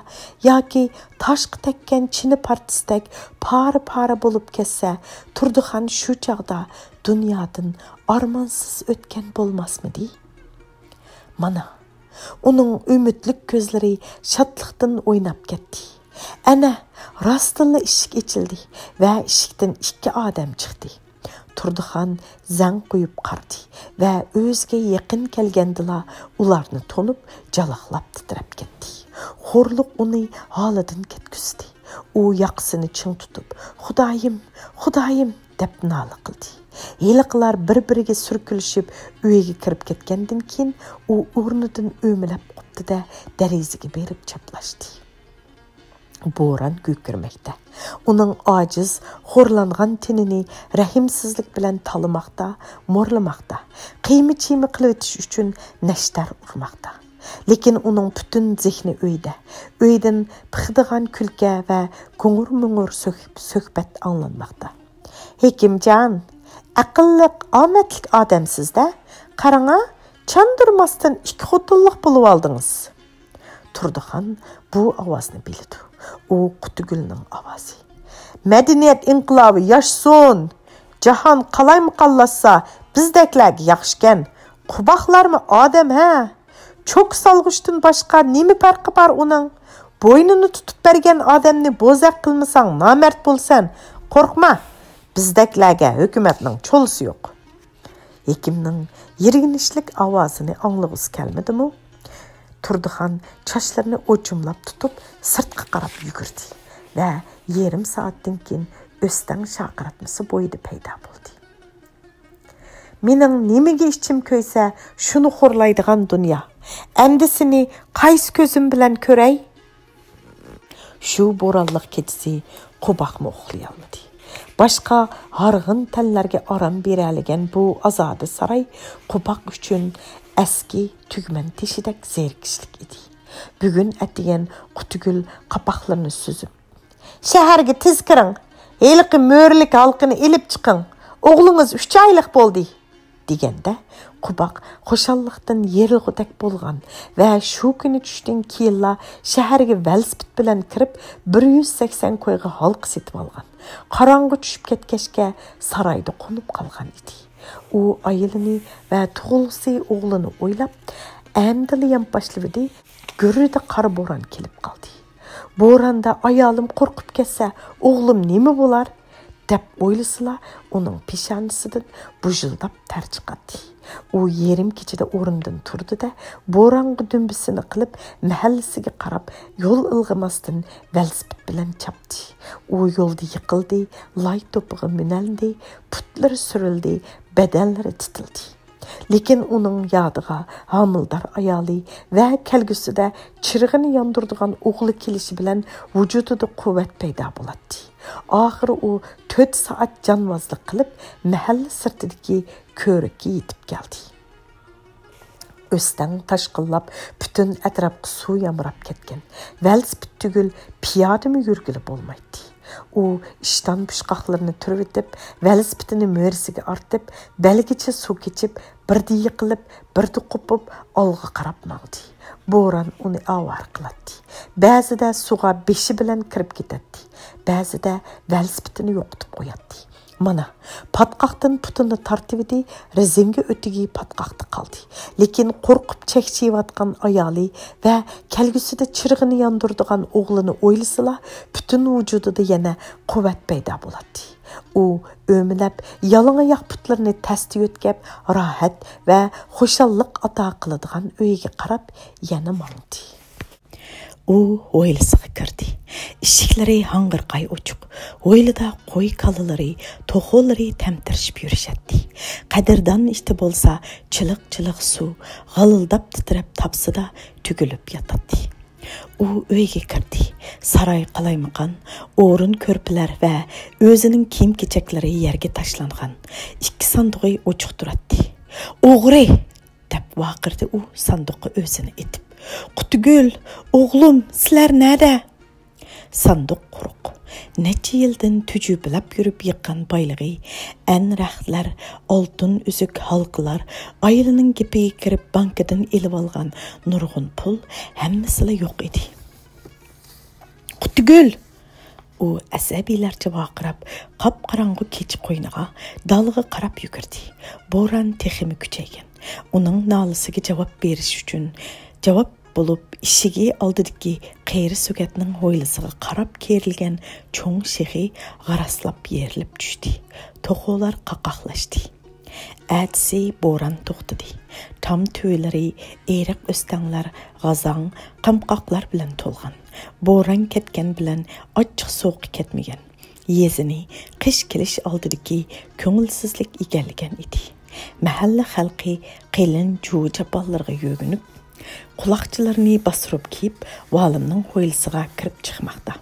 ياكى تاشقا تەگكەن چىنە پارچىسىدەك پارە-پارە بولۇپ كەتسە، تۇردىخان شۇ چاغدا دۇنيادىن ئارمانسىز ئۆتكەن بولماسمىدى؟ مانا، ئۇنىڭ ئۈمىدلىك كۆزلىرى شادلىقتىن ئويناپ كەتتى. ئەنە، راستتىنلا ئىشىك ئېچىلدى ۋە ئىشىكتىن ئىككى ئادەم چىقتى. تۇردىخان زەڭ قويۇپ قارىدى ۋە ئۆزىگە يېقىن كەلگەندىلا ئۇلارنى تونۇپ، جالاقلاپ تىترەپ كەتتى. خورلۇق ئۇنى ھالىدىن كەتكۈزدى. ئۇ ياقىسىنى چىڭ تۇتۇپ، «خۇدايىم، خۇدايىم!» دەپ نالە قىلدى. ھېلىقىلار بىر-بىرىگە سۈركىلىشىپ ئۆيگە كىرىپ كەتكەندىن كېيىن، ئۇ ئورنىدىن ئۆمىلەپ قوپتى-دە، دېرىزىگە بېرىپ چاپلاشتى. بوران گۈركىرىمەكتە. ئۇنىڭ ئاجىز، خورلانغان تېنىنى رەھىمسىزلىك بىلەن تالىماقتا، مورلىماقتا. قىيما-چىيما قىلىۋېتىش ئۈچۈن نەشتەر ئۇرماقتا. لېكىن ئۇنىڭ پۈتۈن زېھنى ئۆيدە. ئۆيدىن پىخىدىغان كۈلكە ۋە گۇڭۇر-مۇڭۇر سۆھ-، سۆھبەت ئاڭلانماقتا. «ھېكىمجان، ئەقىللىق، ئامەتلىك ئادەمسىز-دە. قاراڭا، چاندۇرماستىن ئىككى خوتۇنلۇق بولۇۋالدىڭىز.» تۇردىخان بۇ ئاۋازنى بىلىدۇ. ئۇ قۇتىگۈلنىڭ ئاۋازى. «مەدەنىيەت ئىنقىلابى ياشىسۇن! جاھان قالايمىقانلاشسا، بىزدەكلەرگە ياخشىكەن. قوباقلارمۇ ئادەم ھە! چوكا سالغۇچتىن باشقا نېمە پەرقى بار ئۇنىڭ؟ بوينىنى تۇتۇپ بەرگەن ئادەمنى بوزەك قىلمىساڭ، نامەرد بولىسەن. قورقما، بىزدەكلەرگە ھۆكۈمەتنىڭ چولىسى يوق.» ھېكىمنىڭ يىرگىنچلىك ئاۋازىنى ئاڭلىغۇسى كەلمىدىمۇ؟ تۇردىخان چاچلىرىنى ئوچۇملاپ تۇتۇپ، سىرتقا قاراپ يۈگۈردى ۋە يېرىم سائەتتىن كېيىن ئۆستەڭ شارقىراتمىسى بويىدا پەيدا بولدى. «مېنىڭ نېمىگە ئىچىم كۆيسە، شۇنى خورلايدىغان دۇنيا. ئەمدى سېنى قايسى كۆزۈم بىلەن كۆرەي؟» شۇ بورانلىق كېچىسى قوباقمۇ ئۇخلىيالمىدى. باشقا ھارغىن تەنلەرگە ئارام بېرەلىگەن بۇ ئازادە ساراي قوباق ئۈچۈن ئەسكى تۈگمەن تېشىدەك زېرىكىشلىك ئىدى. بۈگۈن ئەتىگەن قۇتىگۈل قاپاقلىرىنى سۈزۈپ، «شەھەرگە تېز كىرىڭ، ھېلىقى مۈرىلىك ھالقىنى ئېلىپ چىقىڭ، ئوغلىڭىز ئۈچ ئايلىق بولدى» دېگەندە، قوباق خۇشاللىقتىن يېرىلغۇدەك بولغان ۋە شۇ كۈنى چۈشتىن كېيىنلا شەھەرگە ۋېلىسىپىت بىلەن كىرىپ، بىر يۈز سەكسەن كويغا ھالقا سېتىۋالغان. قاراڭغۇ چۈشۈپ كەتكەچكە، سارايدا قونۇپ قالغان ئىدى. ئۇ ئايىلىنى ۋە تۇغۇلغۇسى ئوغلىنى ئويلاپ، ئەمدىلا يان باشلىۋىدى، گۈررىدە قارا بوران كېلىپ قالدى. بوراندا ئايالىم قورقۇپ كەتسە، ئوغلۇم نېمە بولار؟ دەپ ئويلىسىلا، ئۇنىڭ پېشانىسىدىن بۇژۇلداپ تەر چىقاتتى. ئۇ يېرىم كېچىدە ئورنىدىن تۇردى-دە، بورانغا دۈمبىسىنى قىلىپ، مەھەللىسىگە قاراپ يول ئىلغىماستىن ۋېلىسىپىت بىلەن چاپتى. ئۇ يولدا يىقىلدى، لاي توپىغا مىنەلدى، پۇتلىرى سۈرۈلدى، بەدەنلىرى تىتىلدى. لېكىن ئۇنىڭ يادىغا ھامىلىدار ئايالى ۋە كەلگۈسىدە چىرىغىنى ياندۇرىدىغان ئوغلى كېلىشى بىلەن ۋۇجۇدىدا قۇۋۋەت پەيدا بولاتتى. ئاخىرى ئۇ تۆت سائەت جانۋازلىق قىلىپ، مەھەللە سىرتىدىكى كۆۋرۈككە يېتىپ كەلدى. ئۆستەڭ تاشقىنلاپ، پۈتۈن ئەتراپقا سۇ يامراپ كەتكەن. ۋېلىسىپىت تۈگۈل، پىيادىمۇ يۈرگىلى بولمايتتى. ئۇ ئىشتان پۇچقاقلىرىنى تۈرۈۋېتىپ، ۋېلىسىپىتىنى مۈرىسىگە ئارتىپ، بەلگىچە سۇ كېچىپ، بىردە يىقىلىپ، بىردە قوپۇپ، ئالغا قاراپ ماڭدى. بوران ئۇنى ئاۋارە قىلاتتى. بەزىدە سۇغا بېشى بىلەن كىرىپ كېتەتتى. بەزىدە ۋېلىسىپىتىنى يوقىتىپ قوياتتى. مانا، پاتقاقتىن پۇتىنى تارتىۋىدى، رېزىنكە ئۆتۈكى پاتقاقتا قالدى. لېكىن قورقۇپ چەكچىيىۋاتقان ئايالى ۋە كەلگۈسىدە چىرىغىنى ياندۇرىدىغان ئوغلىنى ئويلىسىلا، پۈتۈن ۋۇجۇدىدا يەنە قۇۋۋەت پەيدا بولاتتى. ئۇ ئۆمىلەپ، يالىڭاياق پۇتلىرىنى تەستە يۆتكەپ، راھەت ۋە خۇشاللىق ئاتا قىلىدىغان ئۆيىگە قاراپ يەنە ماڭدى. ئۇ ھويلىسىغا كىردى. ئىشىكلىرى ھاڭغىرقاي ئوچۇق. ھويلىدا قوي كالىلىرى، توخۇلىرى تەمتىرىشىپ يۈرۈشەتتى. قەدىردان ئىتى بولسا چىلىق-چىلىق سۇ، غالىلداپ تىترەپ تاپسىدا تۈگۈلۈپ ياتاتتى. ئۇ ئۆيگە كىردى. ساراي قالايمىقان، ئورۇن كۆرپىلەر ۋە ئۆزىنىڭ كىيىم-كېچەكلىرى يەرگە تاشلانغان. ئىككى ساندۇقى ئوچۇق تۇراتتى. «ئوغرى!» دەپ ۋارقىرىدى ئۇ ساندۇققا ئۆزىنى ئېتىپ. «قۇتىگۈل، ئوغلۇم، سىلەر نەدە؟» ساندۇق قۇرۇق. نەچچە يىلدىن تۈجۈپىلەپ يۈرۈپ يىغقان بايلىقى، ئەن رەختلەر، ئالتۇن ئۈزۈك ھالقىلار، ئايالىنىڭ گېپىگە كىرىپ بانكىدىن ئېلىۋالغان نۇرغۇن پۇل، ھەممىسىلا يوق ئىدى. «قۇتىگۈل!» ئۇ ئەسەبىيلەرچە ۋارقىراپ، قاپقاراڭغۇ كېچە قوينىغا، دالغا قاراپ يۈگۈردى. بوران تېخىمۇ كۈچەيگەن. ئۇنىڭ نالىسىگە جاۋاب بېرىش ئۈچۈن، جاۋاب بولۇپ، ئىشىكى ئالدىدىكى قېرى سۆگەتنىڭ ھويلىسىغا قاراپ كېرىلگەن چوڭ شېخى غاراسلاپ يېرىلىپ چۈشتى. توخۇلار قاقاقلاشتى. ئەتىسى بوران توختىدى. تام تۈۋىلىرى ئېرىق ئۆستەڭلەر، غازاڭ، قامقاقلار بىلەن تولغان. بوران كەتكەن بىلەن ئاچچىق سوغۇقى كەتمىگەن. يېزىنى قىش كېلىش ئالدىدىكى كۆڭۈلسىزلىك ئىگىلىگەن ئىدى. مەھەللە خەلقى قېلىن جۇۋا چاپانلىرىغا يۆگىنىپ، قۇلاقچىلىرىنى باستۇرۇپ كىيىپ، ۋالىمنىڭ ھويلىسىغا كىرىپ چىقماقتا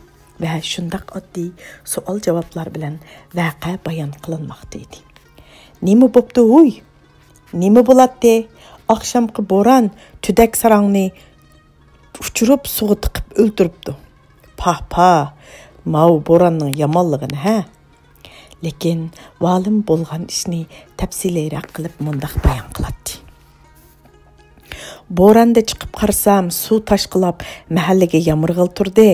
ۋە شۇنداق ئاددىي سوئال-جاۋابلار بىلەن ۋەقە بايان قىلىنماقتا ئىدى. «نېمە بوپتۇ ھۇي؟ نېمە بولاتتى؟ ئاخشامقى بوران تۈدەك ساراڭنى ئۇچۇرۇپ سۇغا تىقىپ ئۆلتۈرۈپتۇ. پاھ، پاھ، ماۋۇ بوراننىڭ يامانلىقىنى ھە!» لېكىن ۋالىم بولغان ئىشنى تەپسىلىيرەك قىلىپ مۇنداق بايان قىلاتتى. «بوراندا چىقىپ قارىسام، سۇ تاشقىلاپ، مەھەللىگە يامرىغىلى تۇردى.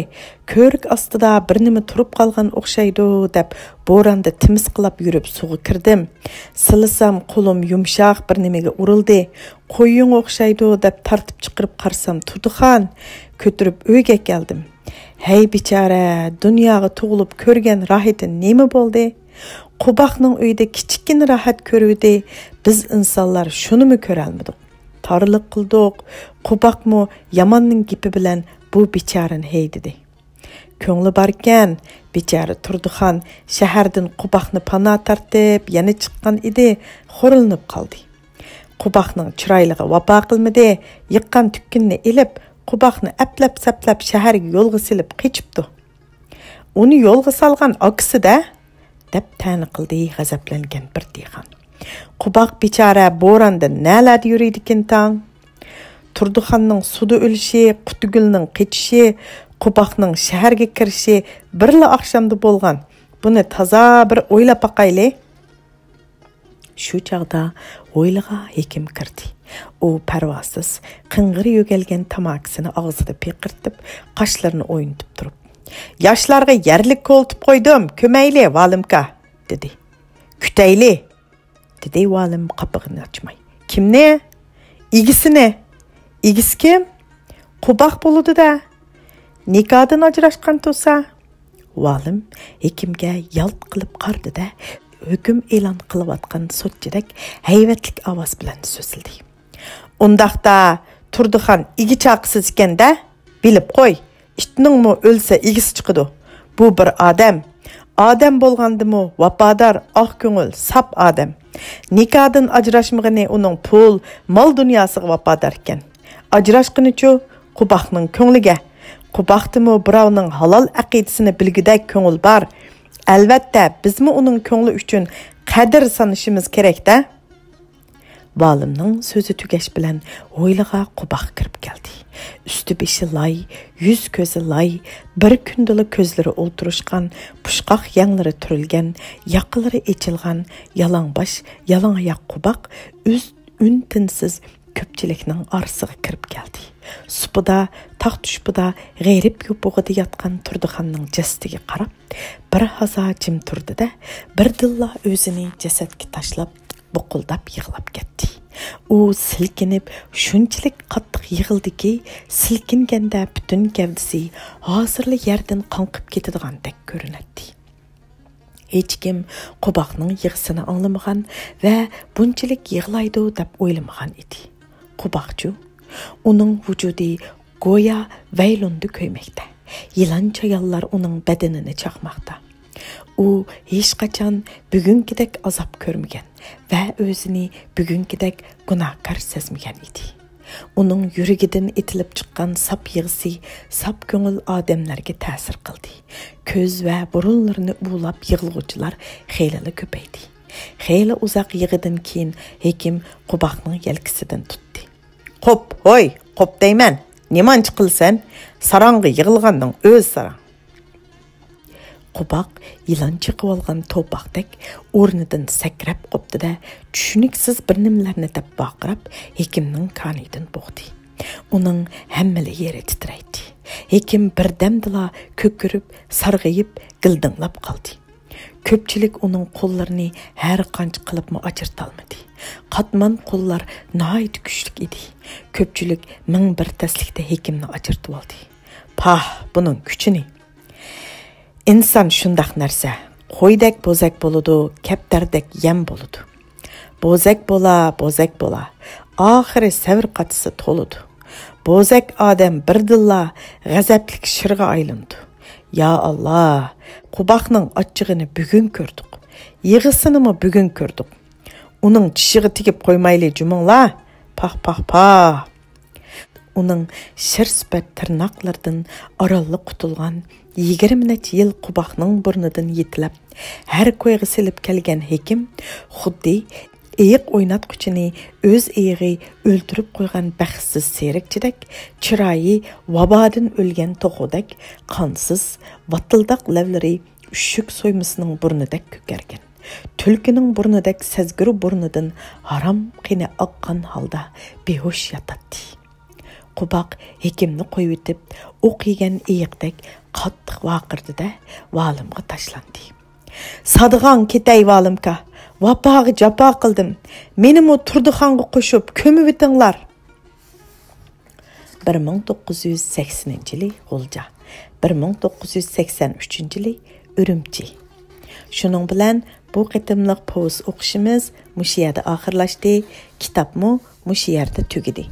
كۆۋرۈك ئاستىدا بىر نېمە تۇرۇپ قالغان ئوخشايدۇ، دەپ بوراندا تىمىسقىلاپ يۈرۈپ سۇغا كىردىم. سىلىسام، قولۇم يۇمشاق بىر نېمىگە ئۇرۇلدى. قويۇڭ ئوخشايدۇ، دەپ تارتىپ چىقىرىپ قارىسام، تۇردىخان. كۆتۈرۈپ ئۆيگە كەلدىم. ھەي بىچارە، دۇنياغا تۇغۇلۇپ كۆرگەن راھىتى نېمە بولدى؟ قوباقنىڭ ئۆيىدە كىچىككىنە راھەت كۆرۈۋىدى. بىز ئىنسانلار شۇنىمۇ كۆرەلمىدۇق. تارلىق قىلدۇق. قوباقمۇ ياماننىڭ گېپى بىلەن بۇ بىچارىنى ھەيدىدى. كۆڭلى باركەن، بىچارە تۇردىخان شەھەردىن قوباقنى پانا تارتىپ، يەنە چىققان ئىدى، خورلىنىپ قالدى. قوباقنىڭ چىرايلىقى ۋاپا قىلمىدى، يىغقان تۈككىنىنى ئېلىپ، قوباقنى ئەپلەپ-سەپلەپ شەھەرگە يولغا سېلىپ قېچىپتۇ.» «ئۇنى يولغا سالغان ئاكىسى-دە!» دەپ تەنە قىلدى غەزەپلەنگەن بىر دېھقان. «قوباق بىچارە بوراندا نەلەردە يۈرىدىكىن تاڭ؟ تۇردىخاننىڭ سۇدا ئۆلۈشى، قۇتىگۈلنىڭ قېچىشى، قوباقنىڭ شەھەرگە كىرىشى بىرلا ئاخشامدا بولغان. بۇنى تازا بىر ئويلاپ باقايلى.» شۇ چاغدا ھويلىغا ھېكىم كىردى. ئۇ پەرۋاسىز، قىڭغىر يۆگەلگەن تاماكىسىنى ئاغزىدا پىقىرتىپ، قاشلىرىنى ئوينىتىپ تۇرۇپ، «ياشلارغا يەرلىك كولىتىپ قويدۇم، كۆمەيلى، ۋالىمكا!» دېدى. «كۈتەيلى!» دېدى ۋالىم قاپىقىنى ئاچماي. «كىمنى؟» «ئىگىسىنى.» «ئىگىسى كىم؟» «قوباق بولىدۇ-دە.» «نىكاھدىن ئاجراشقان تۇرسا؟» ۋالىم ھېكىمگە يالت قىلىپ قارىدى-دە، ھۆكۈم ئېلان قىلىۋاتقان سوتچىدەك ھەيۋەتلىك ئاۋاز بىلەن سۆزلىدى. «ئۇنداقتا تۇردىخان ئىگە چاقىسىز ئىكەن-دە، بىلىپ قوي، ئىتنىڭمۇ ئۆلسە ئىگىسى چىقىدۇ. بۇ بىر ئادەم. ئادەم بولغاندىمۇ ۋاپادار، ئاق كۆڭۈل، ساپ ئادەم. نىكاھدىن ئاجراشمىغىنى ئۇنىڭ پۇل، مال دۇنياسىغا ۋاپاداركەن. ئاجراشقىنىچۇ؟ قوباقنىڭ كۆڭلىگە. قوباقتىمۇ بىراۋنىڭ ھالال ئەقىدىسىنى بىلگۈدەك كۆڭۈل بار. ئەلۋەتتە، بىزمۇ ئۇنىڭ كۆڭلى ئۈچۈن قەدىر سانىشىمىز كېرەك-دە. ۋالىمنىڭ سۆزى تۈگەش بىلەن ھويلىغا قوباق كىرىپ كەلدى. ئۈستى بېشى لاي، يۈز كۆزى لاي، بىر كۈندىلا كۆزلىرى ئولتۇرۇشقان، پۇچقاق يەڭلىرى تۈرۈلگەن، ياقىلىرى ئېچىلغان، يالاڭباش، يالاڭ ئاياق قوباق ئۈز-، ئۈن-تىنسىز كۆپچىلىكنىڭ ئارىسىغا كىرىپ كەلدى. سۇپىدا، تاختا شۇپىدا غېرىب يوپۇغىدا ياتقان تۇردىخاننىڭ جەسىتىگە قاراپ، بىر ھازا جىم تۇردى-دە، بىردىنلا ئۆزىنى جەسەتكە تاشلاپ، بۇقۇلداپ يىغلاپ كەتتى. ئۇ سىلكىنىپ، شۇنچىلىك قاتتىق يىغلىدىكى، سىلكىنگەندە پۈتۈن گەۋدىسى ھازىرلا يەردىن قاڭقىپ كېتىدىغاندەك كۆرۈنەتتى. ھېچكىم قوباقنىڭ يىغىسىنى ئاڭلىمىغان ۋە بۇنچىلىك يىغلايدۇ دەپ ئويلىمىغان ئىدى. قوباقچۇ؟ ئۇنىڭ ۋۇجۇدى گويا ۋەيلۇندا كۆيمەكتە. يىلان چايانلار ئۇنىڭ بەدىنىنى چاقماقتا. ئۇ ھېچقاچان بۈگۈنكىدەك ئازاب كۆرمىگەن ۋە ئۆزىنى بۈگۈنكىدەك گۇناھكار سەزمىگەن ئىدى. ئۇنىڭ يۈرىكىدىن ئېتىلىپ چىققان ساپ يىغىسى ساپ كۆڭۈل ئادەملەرگە تەسىر قىلدى. كۆز ۋە بۇرۇنلىرىنى ئۇۋىلاپ يىغلىغۇچىلار خېلىلا كۆپەيدى. خېلى ئۇزاق يىغىدىن كېيىن ھېكىم قوباقنىڭ يەلكىسىدىن تۇتتى. قوپ، ھوي، قوپ دەيمەن! نېمانچە قىلىسەن؟ ساراڭغا يىغلىغاننىڭ ئۆزى ساراڭ. قوباق يىلان چېقىۋالغان توپاقتەك ئورنىدىن سەكرەپ قوپتى-دە، چۈشىنىكسىز بىر نېمىلەرنى دەپ ۋارقىراپ، ھېكىمنىڭ كانىيىدىن بوغدى. ئۇنىڭ ھەممىلا يېرى تىترەيتتى. ھېكىم بىردەمدىلا كۆكىرىپ، سارغىيىپ، گىلدىڭلاپ قالدى. كۆپچىلىك ئۇنىڭ قوللىرىنى ھەر قانچە قىلىپمۇ ئاجرىتالمىدى. قاتمان قوللار ناھايىتى كۈچلۈك ئىدى. كۆپچىلىك مىڭ بىر تەسلىكتە ھېكىمنى ئاجرىتىۋالدى. پاھ، بۇنىڭ كۈچىنى! ئىنسان شۇنداق نەرسە، قويدەك بوزەك بولىدۇ، كەپتەردەك يەم بولىدۇ. بوزەك بولا، بوزەك بولا، ئاخىرى سەۋر قاچىسى تولىدۇ. بوزەك ئادەم بىردىنلا غەزەپلىك شىرغا ئايلىنىدۇ. يا ئاللا، قوباقنىڭ ئاچچىقىنى بۈگۈن كۆردۇق. يىغىسىنىمۇ بۈگۈن كۆردۇق. ئۇنىڭ چىشىغا تېگىپ قويمايلى جۇمۇڭلار. پاھ، پاھ، پاھ. ئۇنىڭ شىر سۈپەت تىرناقلىرىدىن ئارانلا قۇتۇلغان، يىگىرمە نەچچە يىل قوباقنىڭ بۇرنىدىن يېتىلەپ، ھەر كويغا سېلىپ كەلگەن ھېكىم خۇددى ئېيىق ئويناتقۇچىنى ئۆز ئېيىغى ئۆلتۈرۈپ قويغان بەختسىز سېرىقچىدەك، چىرايى ۋابادىن ئۆلگەن توخۇدەك قانسىز، ۋاتىلداق لەۋلىرى ئۈششۈك سويمىسىنىڭ بۇرنىدەك كۆكەرگەن، تۈلكىنىڭ بۇرنىدەك سەزگۈر بۇرنىدىن ھارام قېنى ئاققان ھالدا بىھوش ياتاتتى. قوباق ھېكىمنى قويۇۋېتىپ، ئوق يېگەن ئېيىقتەك قاتتىق ۋارقىرىدى-دە، ۋالىمغا تاشلاندى. سادىغاڭ كېتەي، ۋالىمكا! ۋاپاغا جاپا قىلدىم. مېنىمۇ تۇردىخانغا قوشۇپ كۆمۈۋېتىڭلار! بىر مىڭ توققۇز يۈز سەكسىنىنچى يىلى غۇلجا، بىر مىڭ توققۇز يۈز سەكسەن ئۈچىنچى يىلى ئۈرۈمچى. شۇنىڭ بىلەن بۇ قېتىملىق پوۋېست ئوقۇشىمىز مۇشۇ يەردە ئاخىرلاشتى. كىتابمۇ مۇشۇ يەردە تۈگىدى.